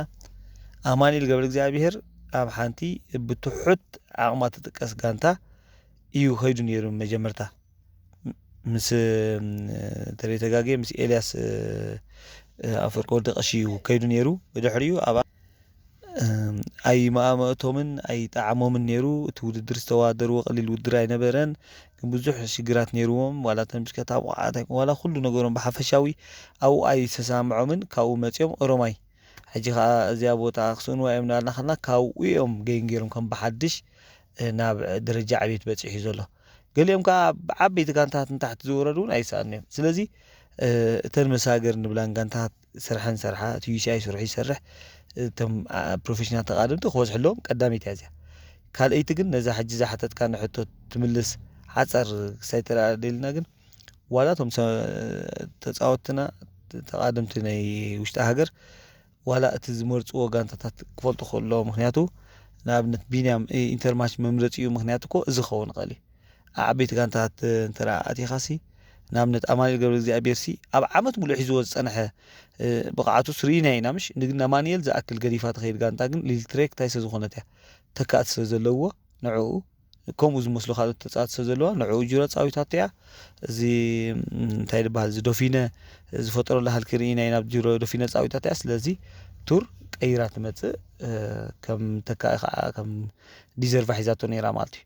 ኣማኑኤል ገብረ እግዚኣብሔር ኣብ ሓንቲ ብትሑት ዓቕማ ትጥቀስ ጋንታ እዩ ከይዱ ነይሩ። መጀመርታ ምስ ተለይተጋጌ ምስ ኤልያስ ኣፈወርቂ ወዲ ቀሺ እዩ ከይዱ ነይሩ። ብድሕሪኡ ኣብ ኣይመኣመእቶምን ኣይጠዓሞምን ነይሩ። እቲ ውድድር ዝተወዳደርዎ ቀሊል ውድድር ኣይነበረን፣ ግን ብዙሕ ሽግራት ነይርዎም። ዋላ ተንብስከታ ብቕዓት ኣይኮ- ዋላ ኩሉ ነገሮም ብሓፈሻዊ ኣብኡ ኣይተሰማምዖምን። ካብኡ መፂኦም ኦሮማይ። ሕጂ ከዓ እዚኣ ቦታ ክስእንዋ እዮም እናበልና ከለና ካብኡ እዮም ገይን ገይሮም ከም ብሓድሽ ናብ ደረጃ ዕቤት በፂሑ ዘሎ። ገሊኦም ከዓ ብዓበይቲ ጋንታት ንታሕቲ ዝወረዱ እውን ኣይሰኣኑ እዮም። ስለዚ እተን መሳገር ንብላን ጋንታት ስርሐን ሰርሓ፣ እቲ ዩ ሲ ኣይ ስርሑ ይሰርሕ፣ እቶም ፕሮፌሽናል ተቓደምቲ ክበዝሑ ኣለዎም። ቀዳመይቲ እያ እዚኣ። ካልኣይቲ ግን ነዛ ሕጂ ዝሓተትካኒ ሕቶ ትምልስ ሓፃር ክሳይ ተረኣ ደልና ግን ዋላ እቶም ተፃወትና ተቓደምቲ ናይ ውሽጢ ሃገር ዋላ እቲ ዝመርፅዎ ጋንታታት ክፈልጡ ከሎ ምክንያቱ ንኣብነት ቢንያም ኢንተርማች መምረፂኡ ምክንያት እኮ እዚ ክኸውን ይኽእል እዩ። ዓበይቲ ጋንታት እንተ ኣቲኻሲ ንኣብነት ኣማኑኤል ገብረ እግዚኣብሔር ሲ ኣብ ዓመት ሙሉእ ሒዝዎ ዝፀንሐ ብቕዓቱ ስርኢና ኢና ምሽ ንግን ኣማኑኤል ዝኣክል ገዲፋ ትኸይድ ጋንታ ግን ሊልትሬክ እንታይ ስለ ዝኾነት እያ ተካእቲ ስለ ዘለዎ ንዕኡ ከምኡ ዝመስሉ ካልኦት ተፃወቲ ስለ ዘለዋ ንዕኡ ጅሮ ፃዊታቶ እያ። እዚ እንታይ ዝበሃል እዚ ዶፊነ ዝፈጠረሉ ሃልኪ ርኢና ኢና ጅሮ ዶፊነ ፃዊታቶ እያ። ስለዚ ቱር ቀይራ ትመፅእ ከም ተካኢ ከዓ ከም ዲዘርቫ ሒዛቶ ነይራ ማለት እዩ።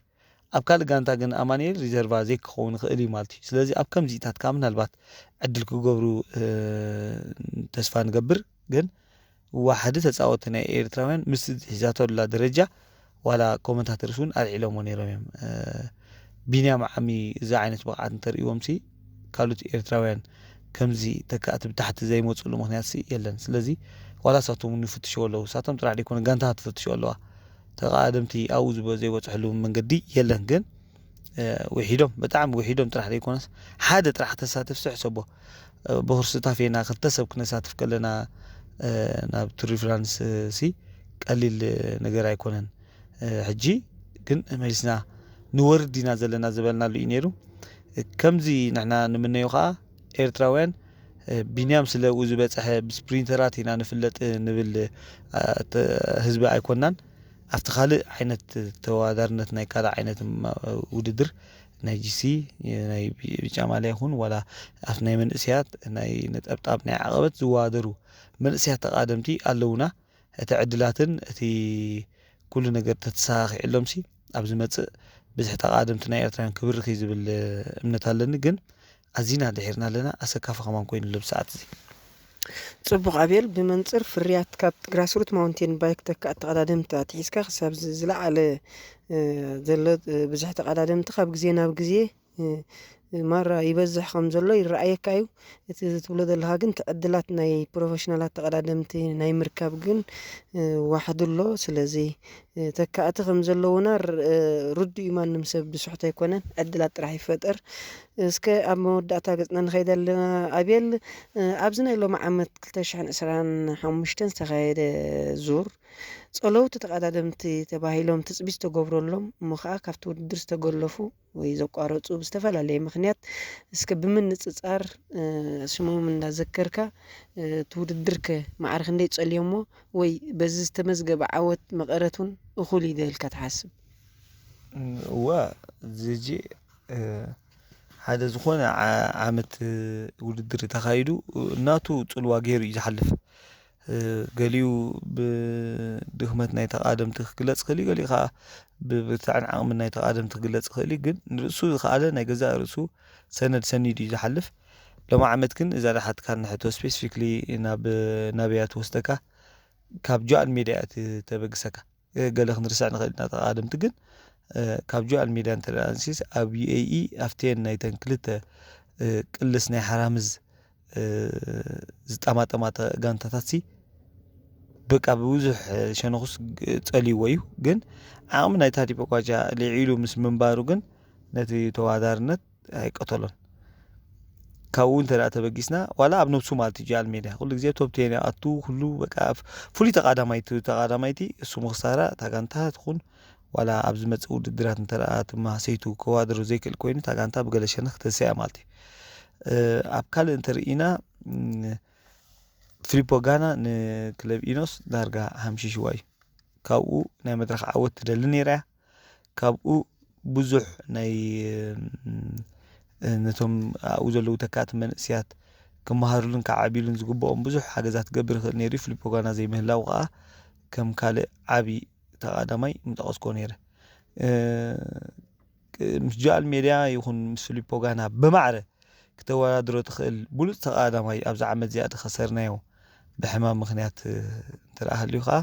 ኣብ ካልእ ጋንታ ግን ኣማኑኤል ሪዘርቫ ዘይክኸውን ይኽእል እዩ ማለት እዩ። ስለዚ ኣብ ከምዚታት ከዓ ምናልባት ዕድል ክገብሩ ተስፋ ንገብር። ግን ዋሕዲ ተፃወቲ ናይ ኤርትራውያን ምስ ሒዛቶ ዘላ ደረጃ ዋላ ኮመንታተርስ እውን ኣልዒሎሞ ነይሮም እዮም። ቢንያም ዓሚ እዚ ዓይነት ብቕዓት እንተርእዎም ሲ ካሉት ኤርትራውያን ከምዚ ተካእቲ ብታሕቲ ዘይመፅሉ ምክንያት ሲ የለን። ስለዚ ዋላ ሳቶም እውን ይፍትሽዎ ኣለዉ። ሳቶም ጥራሕ ደይኮነ ጋንታ ትፍትሽዎ ኣለዋ። ተቓደምቲ ኣብኡ ዝበ ዘይበፅሕሉ መንገዲ የለን። ግን ውሒዶም ብጣዕሚ ውሒዶም ጥራሕ ዘይኮነስ ሓደ ጥራሕ ተሳተፍ ስሕሰቦ ብክርሲ ታፌና ክልተ ሰብ ክነሳትፍ ከለና ናብ ቱር ፍራንስ ሲ ቀሊል ነገር ኣይኮነን። ሕጂ ግን መሊስና ንወርድ ኢና ዘለና ዝበልናሉ እዩ ነይሩ። ከምዚ ንሕና ንምነዮ ከዓ ኤርትራውያን ቢንያም ስለ ኡ ዝበፀሐ ብስፕሪንተራት ኢና ንፍለጥ ንብል ህዝቢ ኣይኮናን። ኣብቲ ካልእ ዓይነት ተወዳዳርነት ናይ ካልእ ዓይነት ውድድር ናይ ጂሲ ናይ ብጫ ማልያ ይኹን ዋላ ኣብቲ ናይ መንእስያት ናይ ነጠብጣብ ናይ ዓቐበት ዝወዳደሩ መንእስያት ተቓደምቲ ኣለውና። እቲ ዕድላትን እቲ ኩሉ ነገር ተተሰኻኺዕሎም ሲ ኣብ ዝመፅእ ብዝሒ ተቓደምቲ ናይ ኤርትራውያን ክብርኽ እዩ ዝብል እምነት ኣለኒ። ግን ኣዚና ድሒርና ኣለና። ኣሰካፊ ከማን ኮይኑ ኣሎ ብሰዓት እዚ። ፅቡቕ ኣቤል፣ ብመንፅር ፍርያት ካብ ግራስሩት ማውንቴን ባይክ ተካእቲ ተቐዳደምቲ ኣትሒዝካ ክሳብ ዝለዓለ ዘሎ ብዝሒ ተቐዳደምቲ ካብ ግዜ ናብ ግዜ ማራ ይበዝሕ ከም ዘሎ ይረኣየካ እዩ። እቲ ትብሎ ዘለኻ ግን እቲ ዕድላት ናይ ፕሮፌሽናላት ተቐዳደምቲ ናይ ምርካብ ግን ዋሕዱ ኣሎ። ስለዚ ተካእቲ ከም ዘለውና ርዱእ እዩ። ማንም ሰብ ብስሕቶ ኣይኮነን፣ ዕድላት ጥራሕ ይፈጠር። እስከ ኣብ መወዳእታ ገፅና ንኸይድ ኣለና። ኣቤል፣ ኣብዚ ናይ ሎሚ ዓመት ክልተ ሽሕን ዕስራን ሓሙሽተን ዝተኻየደ ዙር ፀለውቲ ተቐዳደምቲ ተባሂሎም ትፅቢት ዝተገብረሎም እሞ ከዓ ካብቲ ውድድር ዝተገለፉ ወይ ዘቋረፁ ብዝተፈላለየ ምክንያት እስከ ብምንፅፃር ስሞም እንዳዘከርካ እቲ ውድድር ከ ማዕረ ክንደይ ፀልዮሞ ወይ በዚ ዝተመዝገበ ዓወት መቐረት እውን እኹል እዩ ዶ ኢልካ ትሓስብ? እወ ዝጂ ሓደ ዝኾነ ዓመት ውድድር ተኻይዱ እናቱ ፅልዋ ገይሩ እዩ ዝሓልፍ። ገሊኡ ብድኽመት ናይ ተቓደምቲ ክግለፅ ይኽእል እዩ፣ ገሊኡ ከዓ ብብርታዕን ዓቕምን ናይ ተቓደምቲ ክግለፅ ይኽእል እዩ። ግን ንርእሱ ዝኸኣለ ናይ ገዛእ ርእሱ ሰነድ ሰኒዱ እዩ ዝሓልፍ። ሎሚ ዓመት ግን እዛ ዝሓትካኒ ሕቶ ስፔሲፊክሊ ናብ ናበይ እያ ትወስደካ? ካብ ጆኣል ሜዳ እያ ተበግሰካ። ገለ ክንርስዕ ንኽእል ኢና ተቓደምቲ ግን ካብ ጆኣል ሜዳ እንተ ኣንሲስ ኣብ ዩኤኢ ኣብተን ናይተን ክልተ ቅልስ ናይ ሓራምዝ ዝጠማጠማ ጋንታታት ሲ በቃ ብብዙሕ ሸነኹስ ፀልይዎ እዩ። ግን ዓቕሚ ናይ ታዲፖ ኳቻ ልዒሉ ምስ ምንባሩ ግን ነቲ ተወዳዳርነት ኣይቀተሎን። ካብኡ እንተ ተበጊስና ዋላ ኣብ ነብሱ ማለት እዩ ጃል ሜዳ ኩሉ ግዜ ቶፕ ቴን ይኣቱ ኩሉ በቃ ፍሉይ ተቃዳማይቲ ተቃዳማይቲ እሱ ምክሳራ እታ ጋንታ ትኹን ዋላ ኣብ ዝመጽእ ውድድራት እንተ ደኣ እቲ ማህሰይቱ ክወዳደር ዘይክእል ኮይኑ፣ እታ ጋንታ ብገለ ሸነኽ ክትህሰ እያ ማለት እዩ። እ፣ ኣብ ካልእ እንተ ርኢና፣ ም፣ ፊሊፖ ጋና ንክለብ ኢኖስ ዳርጋ ሃምሽሽዋ እዩ። ካብኡ ናይ መድረኽ ዓወት ትደሊ ነይራ እያ። ካብኡ ብዙሕ ናይ፣ ም፣ ነቶም ኣብኡ ዘለዉ ተካእቲ መንእስያት ክመሃሩሉን ክዓብዩሉን ዝግብኦም ብዙሕ ሓገዛት ክገብር ይኽእል ነይሩ እዩ። ፊሊፖ ጋና ዘይምህላዉ ከኣ ከም ካልእ ዓቢ ተቓዳማይ ምጠቐስኮ ነይረ። እ፣ ምስ ጆ ኣልሜዳ ይኹን ምስ ፊሊፖ ጋና ብማዕረ ክተወዳድሮ ትኽእል ብሉጽ ተቓዳማይ ኣብዛ ዓመት እዚኣ ዝኸሰርናዮ ብሕማም ምኽንያት፣ እ፣ እንተ ደኣ ሃልዩ ከኣ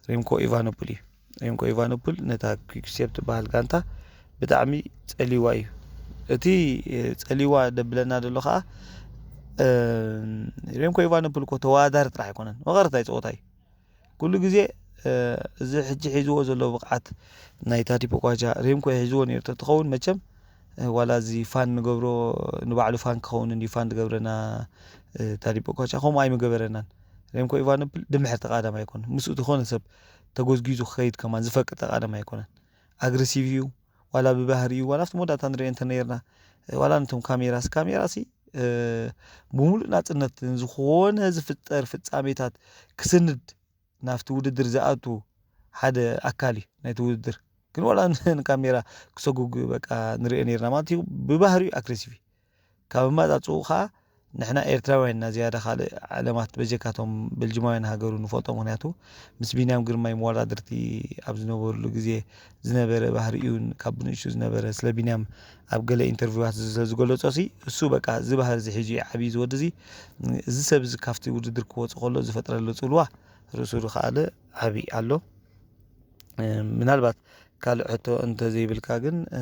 ሬምኮ ኢቫኖፖል እዩ። ሬምኮ ኢቫኖፖል ነታ quickstep ትበሃል ጋንታ ብጣዕሚ ጸሊዋ እዩ። እቲ፣ እ፣ ጸሊዋ ደብለና ዘሎ ከኣ፣ እ፣ ሬምኮ ኢቫኖፖል እኮ ተወዳዳሪ ጥራሕ ኣይኮነን፣ መቐረት ናይ ጸወታ እዩ። ኩሉ ግዜ፣ እ፣ እዚ ሕጂ ሒዝዎ ዘሎ ብቕዓት ናይ ታዲ ፖጋቻ፣ ሬምኮ ሒዝዎ ነይሩ ተትኸውን መቸም፣ እ፣ ዋላ እዚ ፋን ንገብሮ፣ ንባዕሉ ፋን ክኸውን እንድዩ ፋን ዝገብረና፣ እ፣ ታዲ ፖጋቻ ከምኡ ኣይምገበረናን። ሬምኮ ኢቫኖፖል ድምሕር ተቓዳማይ ኣይኮነን። ምስኡ ዝኾነ ሰብ ተጎዝጊዙ ክኸይድ ከማን ዝፈቅድ ተቓዳማይ ኣይኮነን። ኣግረሲቭ እዩ፣ ዋላ ብባህሪኡ፣ ዋላ ኣብቲ መወዳእታ ንሪኦ እንተ ነይርና፣ እ፣ ዋላ ነቶም ካሜራስ፣ ካሜራሲ፣ እ፣ ብምሉእ ናጽነት ዝኾነ ዝፍጠር ፍጻሜታት ክስንድ ናብቲ ውድድር ዝኣቱ ሓደ ኣካል እዩ ናይቲ ውድድር። ግን ዋላ ን-፣ ንካሜራ ክሰጉግ በቃ ንሪኦ ነይርና ማለት እዩ። ብባህሪኡ ኣግረሲቭ እዩ። ካብ ኣመጻጽኡ ኸኣ ንሕና ኤርትራውያን ኢና ዝያዳ ካልእ ዓለማት በጀካቶም በልጅማውያን ሃገሩ ንፈልጦ። ምኽንያቱ ምስ ቢንያም ግርማይ መወዳድርቲ ኣብ ዝነበሩሉ ግዜ ዝነበረ ባህሪኡን ካብ ብንእሽቱ ዝነበረ ስለ ቢንያም ኣብ ገለ ኢንተርቪዋት ስለ ዝገለጾ ሲ እሱ በቃ እዚ ባህሪ እዚ ሒዙ እዩ ዓብዩ እዚ ወዲ እዚ። እዚ ሰብ እዚ ካብቲ ውድድር ክወጽእ ከሎ ዝፈጥረሉ ጽልዋ ርእሱ ዝኸኣለ ዓቢ ኣሎ። እ፣ ምናልባት ካልእ ሕቶ እንተዘይብልካ ግን፣ እ፣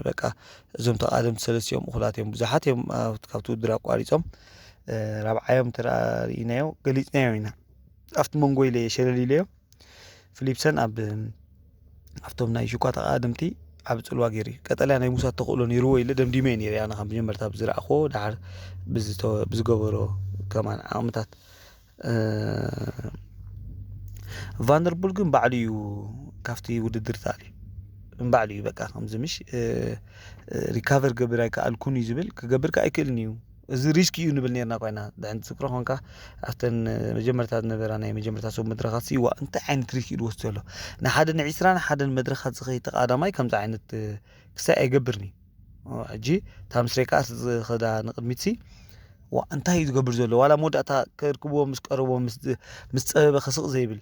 በቃ እዞም ተቓደምቲ ሰለስቲኦም እኹላት እዮም። ብዙሓት እዮም ኣብ-፣ ካብቲ ውድድር ኣቋሪጾም። እ፣ ራብዓዮም እንተ ደኣ ርኢናዮ፣ ገሊጽናዮ ኢና። ኣብቲ መንጎ ኢለ እየ ሸለል ኢለዮ። ፊሊፕሰን ኣብ፣ ኣብቶም ናይ ሽኳ ተቓደምቲ ዓቢ ጽልዋ ገይሩ እዩ። ቀጠልያ ናይ ምውሳድ ተኽእሎ ነይርዎ ኢለ ደምዲመ እየ ነይረ። ኣነ ካብ መጀመርታ ብዝረኣኽዎ፣ ደሓር ብዝተ-፣ ብዝገበሮ ከማን ዓቕምታት፣ እ፣ ቫንደርቡል ግን ባዕሉ እዩ ካብቲ ውድድር ተኣልዩ። ባዕሉ እዩ በቃ ከምዚ ምሽ፣ እ፣ እ፣ ሪካቨር ገብር ኣይከኣልኩን እዩ ዝብል፣ ክገብር ከኣ ኣይክእልን እዩ። እዚ ሪስክ እዩ ንብል ነርና ኮይና። ድሕን ትዝክሮ ኮንካ ኣብተን መጀመርታ ዝነበራ ናይ መጀመርታ ሰብ መድረኻት ሲ፣ ዋ፣ እንታይ ዓይነት ሪስክ እዩ ዝወስድ ዘሎ? ንሓደ ንዒስራን ሓደን መድረኻት ዝኸይድ ተቓዳማይ ከምዚ ዓይነት፣ እ፣ ክሳይ ኣይገብርን እዩ። ኦ፣ ሕጂ እታ ምስ ሬካስ ዝኸዳ ንቕድሚት ሲ፣ ዋ፣ እንታይ እዩ ዝገብር ዘሎ? ዋላ መወዳእታ ከርክብዎ ምስ ቀረቦ ምስ፣ ምስ ጸበበ ክስቕ ዘይብል።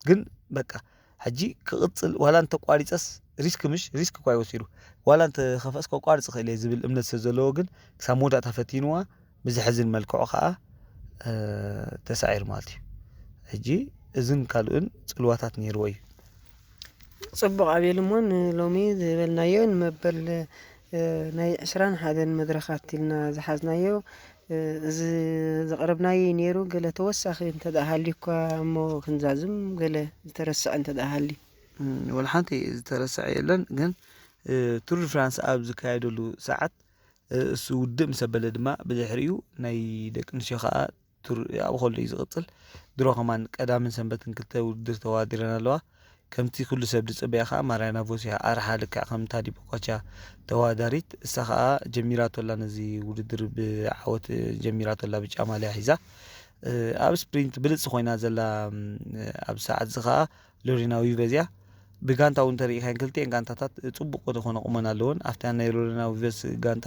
ግን በቃ ሕጂ ክቕጽል ዋላ እንተቋሪጸስ ሪስክ ምሽ ሪስክ እኳ ይወሲዱ። ዋላ እንተ ከፈእስ ከቋርጽ ክእል እየ ዝብል እምነት ስለ ዘለዎ ግን ክሳብ መወዳእታ ፈቲንዋ ብዘሕዝን መልክዑ ከኣ፣ እ፣ ተሳዒሩ ማለት እዩ። ሕጂ እዝን ካልእን ጽልዋታት ነይርዎ እዩ። ጽቡቕ ኣቤል፣ እሞ ንሎሚ ዝበልናዮ ንመበል፣ እ፣ ናይ ዕስራን ሓደን መድረኻት ኢልና ዝሓዝናዮ፣ እ፣ እዚ ዘቕረብናዮ እዩ ነይሩ። ገለ ተወሳኺ እንተ ደኣ ሃልዩ እኳ እሞ ክንዛዝም፣ ገለ ዝተረስዐ እንተ ደኣ ሃልዩ። እም፣ ወላ ሓንቲ ዝተረስዐ የለን፣ ግን፣ እ፣ ቱር ድ ፍራንስ ኣብ ዝካየደሉ ሰዓት፣ እ፣ እሱ ውድእ ምስ ኣበለ ድማ ብድሕሪኡ ናይ ደቂ ኣንስትዮ ከኣ ቱር ኣብኡ ከሎ እዩ ዝቕጽል። ድሮ ከማን ቀዳምን ሰንበትን ክልተ ውድድር ተወዳዲረን ኣለዋ። ከምቲ ኩሉ ሰብ ዝጽበያ ከኣ ማርያና ቮስ እያ ኣርሓ ልክዕ ከም ታዲ ፖጋቻ ተወዳዳሪት። እሳ ከኣ ጀሚራቶ ኣላ ነዚ ውድድር ብዓወት ጀሚራቶ ኣላ ብጫ ማልያ ሒዛ። እ፣ ኣብ ስፕሪንት ብልጽ ኮይና ዘላ፣ ም፣ ኣብዚ ሰዓት እዚ ከኣ ሎሬና ዊቨዝ እያ። ብጋንታ እውን እንተሪኢኻን ክልቲኤን ጋንታታት ጽቡቕ ዝኾነ ቁመና ኣለወን። ኣብታ ናይ ሎሬና ዊቨዝ ጋንታ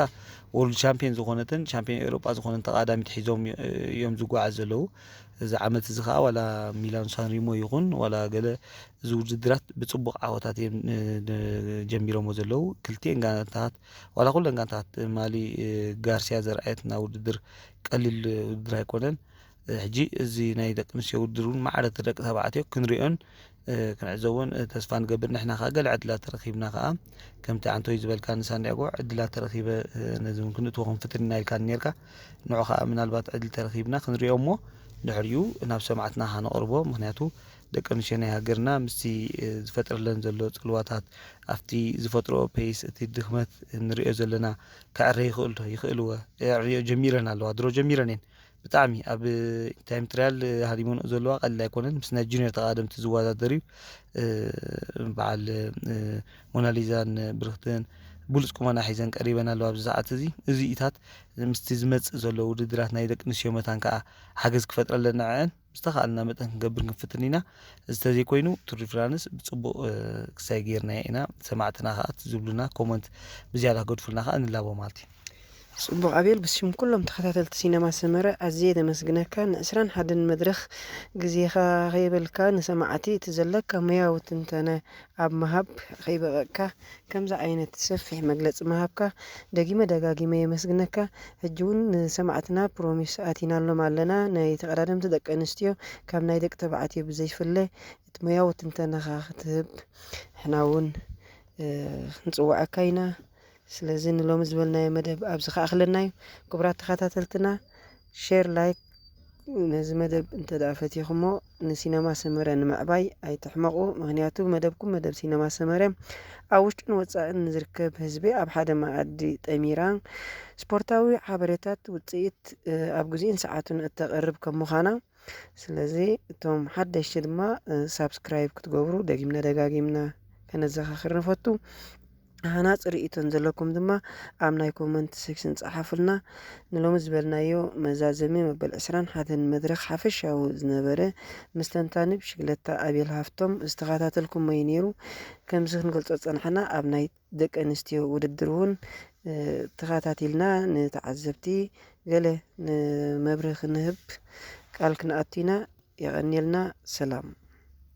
ወርልድ ቻምፒዮን ዝኾነትን ቻምፒዮን ኤውሮጳ ዝኾነን ተቓዳሚት ሒዞም እዮም ዝጓዓዝ ዘለዉ። እዚ ዓመት እዚ ከኣ ዋላ ሚላን ሳንሪሞ ይኹን ዋላ ገለ እዚ ውድድራት ብጽቡቕ ዓወታት እዮም፣ እ፣ ጀሚሮሞ ዘለዉ። ክልቲኤን ጋንታታት ዋላ ኩለን ጋንታታት ማሊ፣ እ፣ ጋርሲያ ዘርኣየትና ውድድር ቀሊል ውድድር ኣይኮነን። ሕጂ እዚ ናይ ደቂ ኣንስትዮ ውድድር እውን ማዕረ እቲ ደቂ ተባዕትዮ ክንሪኦን፣ እ፣ ክንዕዘቦን፣ እ፣ ተስፋ ንገብር። ንሕና ከኣ ገለ ዕድላት ተረኺብና ከኣ ከምቲ ኣንቶይ ዝበልካ ንሳንዲያጎ ዕድላት ተረኺበ፣ እ፣ ነዚ እውን ክንእትዎ ክንፍትን ኢና ኢልካ ነርካ። ንዑ ከኣ ምናልባት ዕድል ተረኺብና ክንሪኦ እሞ ድሕሪኡ ናብ ሰማዕትና ከነቕርቦ። ምኽንያቱ ደቂ ኣንስትዮ ናይ ሃገርና ምስቲ፣ እ፣ ዝፈጥረለን ዘሎ ጽልዋታት ኣብቲ ዝፈጥሮ ፔስ እቲ ድኽመት ንሪኦ ዘለና ከዕረ ይኽእል ዶ? ይኽእልወ። የዕርዮ ጀሚረን ኣለዋ። ድሮ ጀሚረን እየን። ብጣዕሚ ኣብ ታይም ትራያል ሃዲሞንኦ ዘለዋ ቀሊል ኣይኮነን። ምስ ናይ ጁኒየር ተቐዳደምቲ ዝወዳደር እዩ። በዓል ሞናሊዛን ብርክትን ብሉፅ ቁመና ሒዘን ቀሪበን ኣለዋ ኣብዚ ሰዓት እዚ። እዚ ኢታት ምስቲ ዝመፅእ ዘሎ ውድድራት ናይ ደቂ ኣንስትዮ መታን ከዓ ሓገዝ ክፈጥረለን ንዐአን ብዝተኻእለና መጠን ክንገብር ክንፍትን ኢና። እዚ ተዘይኮይኑ ቱር ዲ ፍራንስ ብፅቡቕ ክሳይ ጌርናዮ ኢና። ሰማዕትና ከዓ ዝብሉና ኮመንት ብዝያዳ ክገድፉልና ከዓ ንላቦ ማለት እዩ። ጽቡቕ ኣቤል፣ ብስም ኩሎም ተኸታተልቲ ሲነማ ሰመረ ኣዝየ ደመስግነካ። ንዕስራን ሓደን መድረኽ ግዜኻ ከይበልካ ንሰማዕቲ እቲ ዘለካ ሙያዊ ትንተነ ኣብ ምሃብ ከይበቐቅካ ከምዚ ዓይነት ሰፊሕ መግለጺ ምሃብካ ደጊመ ደጋጊመ የመስግነካ። ሕጂ እውን ንሰማዕትና ፕሮሚስ ኣቲናሎም ኣለና። ናይ ተቐዳደምቲ ደቂ ኣንስትዮ ካብ ናይ ደቂ ተባዕትዮ ብዘይፍለ እቲ ሙያዊ ትንተነኻ ክትህብ ንሕና እውን ክንጽውዐካ ኢና። ስለዚ ንሎሚ ዝበልናዮ መደብ ኣብዚ ከኣኽለና እዩ። ክቡራት ተኸታተልትና ሼር፣ ላይክ ነዚ መደብ እንተ ደኣ ፈቲኹሞ ንሲነማ ሰመረ ንምዕባይ ኣይትሕመቑ። ምኽንያቱ መደብኩም መደብ ሲነማ ሰመረ ኣብ ውሽጥን ወጻእን ንዝርከብ ህዝቢ ኣብ ሓደ መኣዲ ጠሚራ ስፖርታዊ ሓበሬታት ውጽኢት ኣብ ግዜን ሰዓቱን እተቕርብ ከም ምዃና ስለዚ እቶም ሓደሽቲ ድማ ሳብስክራይብ ክትገብሩ ደጊምና ደጋጊምና ከነዘኻኽር ንፈቱ። ሃናፂ ርእይቶን ዘለኩም ድማ ኣብ ናይ ኮመንት ሴክሽን ጸሓፉልና። ንሎሚ ዝበልናዮ መዛዘሚ መበል ዕስራን ሓደን መድረኽ ሓፈሻዊ ዝነበረ ምስ ተንታኒ ብሽግለታ ኣቤል ሃፍቶም ዝተኸታተልኩሞ እዩ ነይሩ። ከምዚ ክንገልጾ ዝጸናሕና ኣብ ናይ ደቂ ኣንስትዮ ውድድር እውን ተኸታቲልና ንተዓዘብቲ ገለ ንመብርሂ ክንህብ ቃል ክንኣቱ ኢና። የቐንየልና። ሰላም።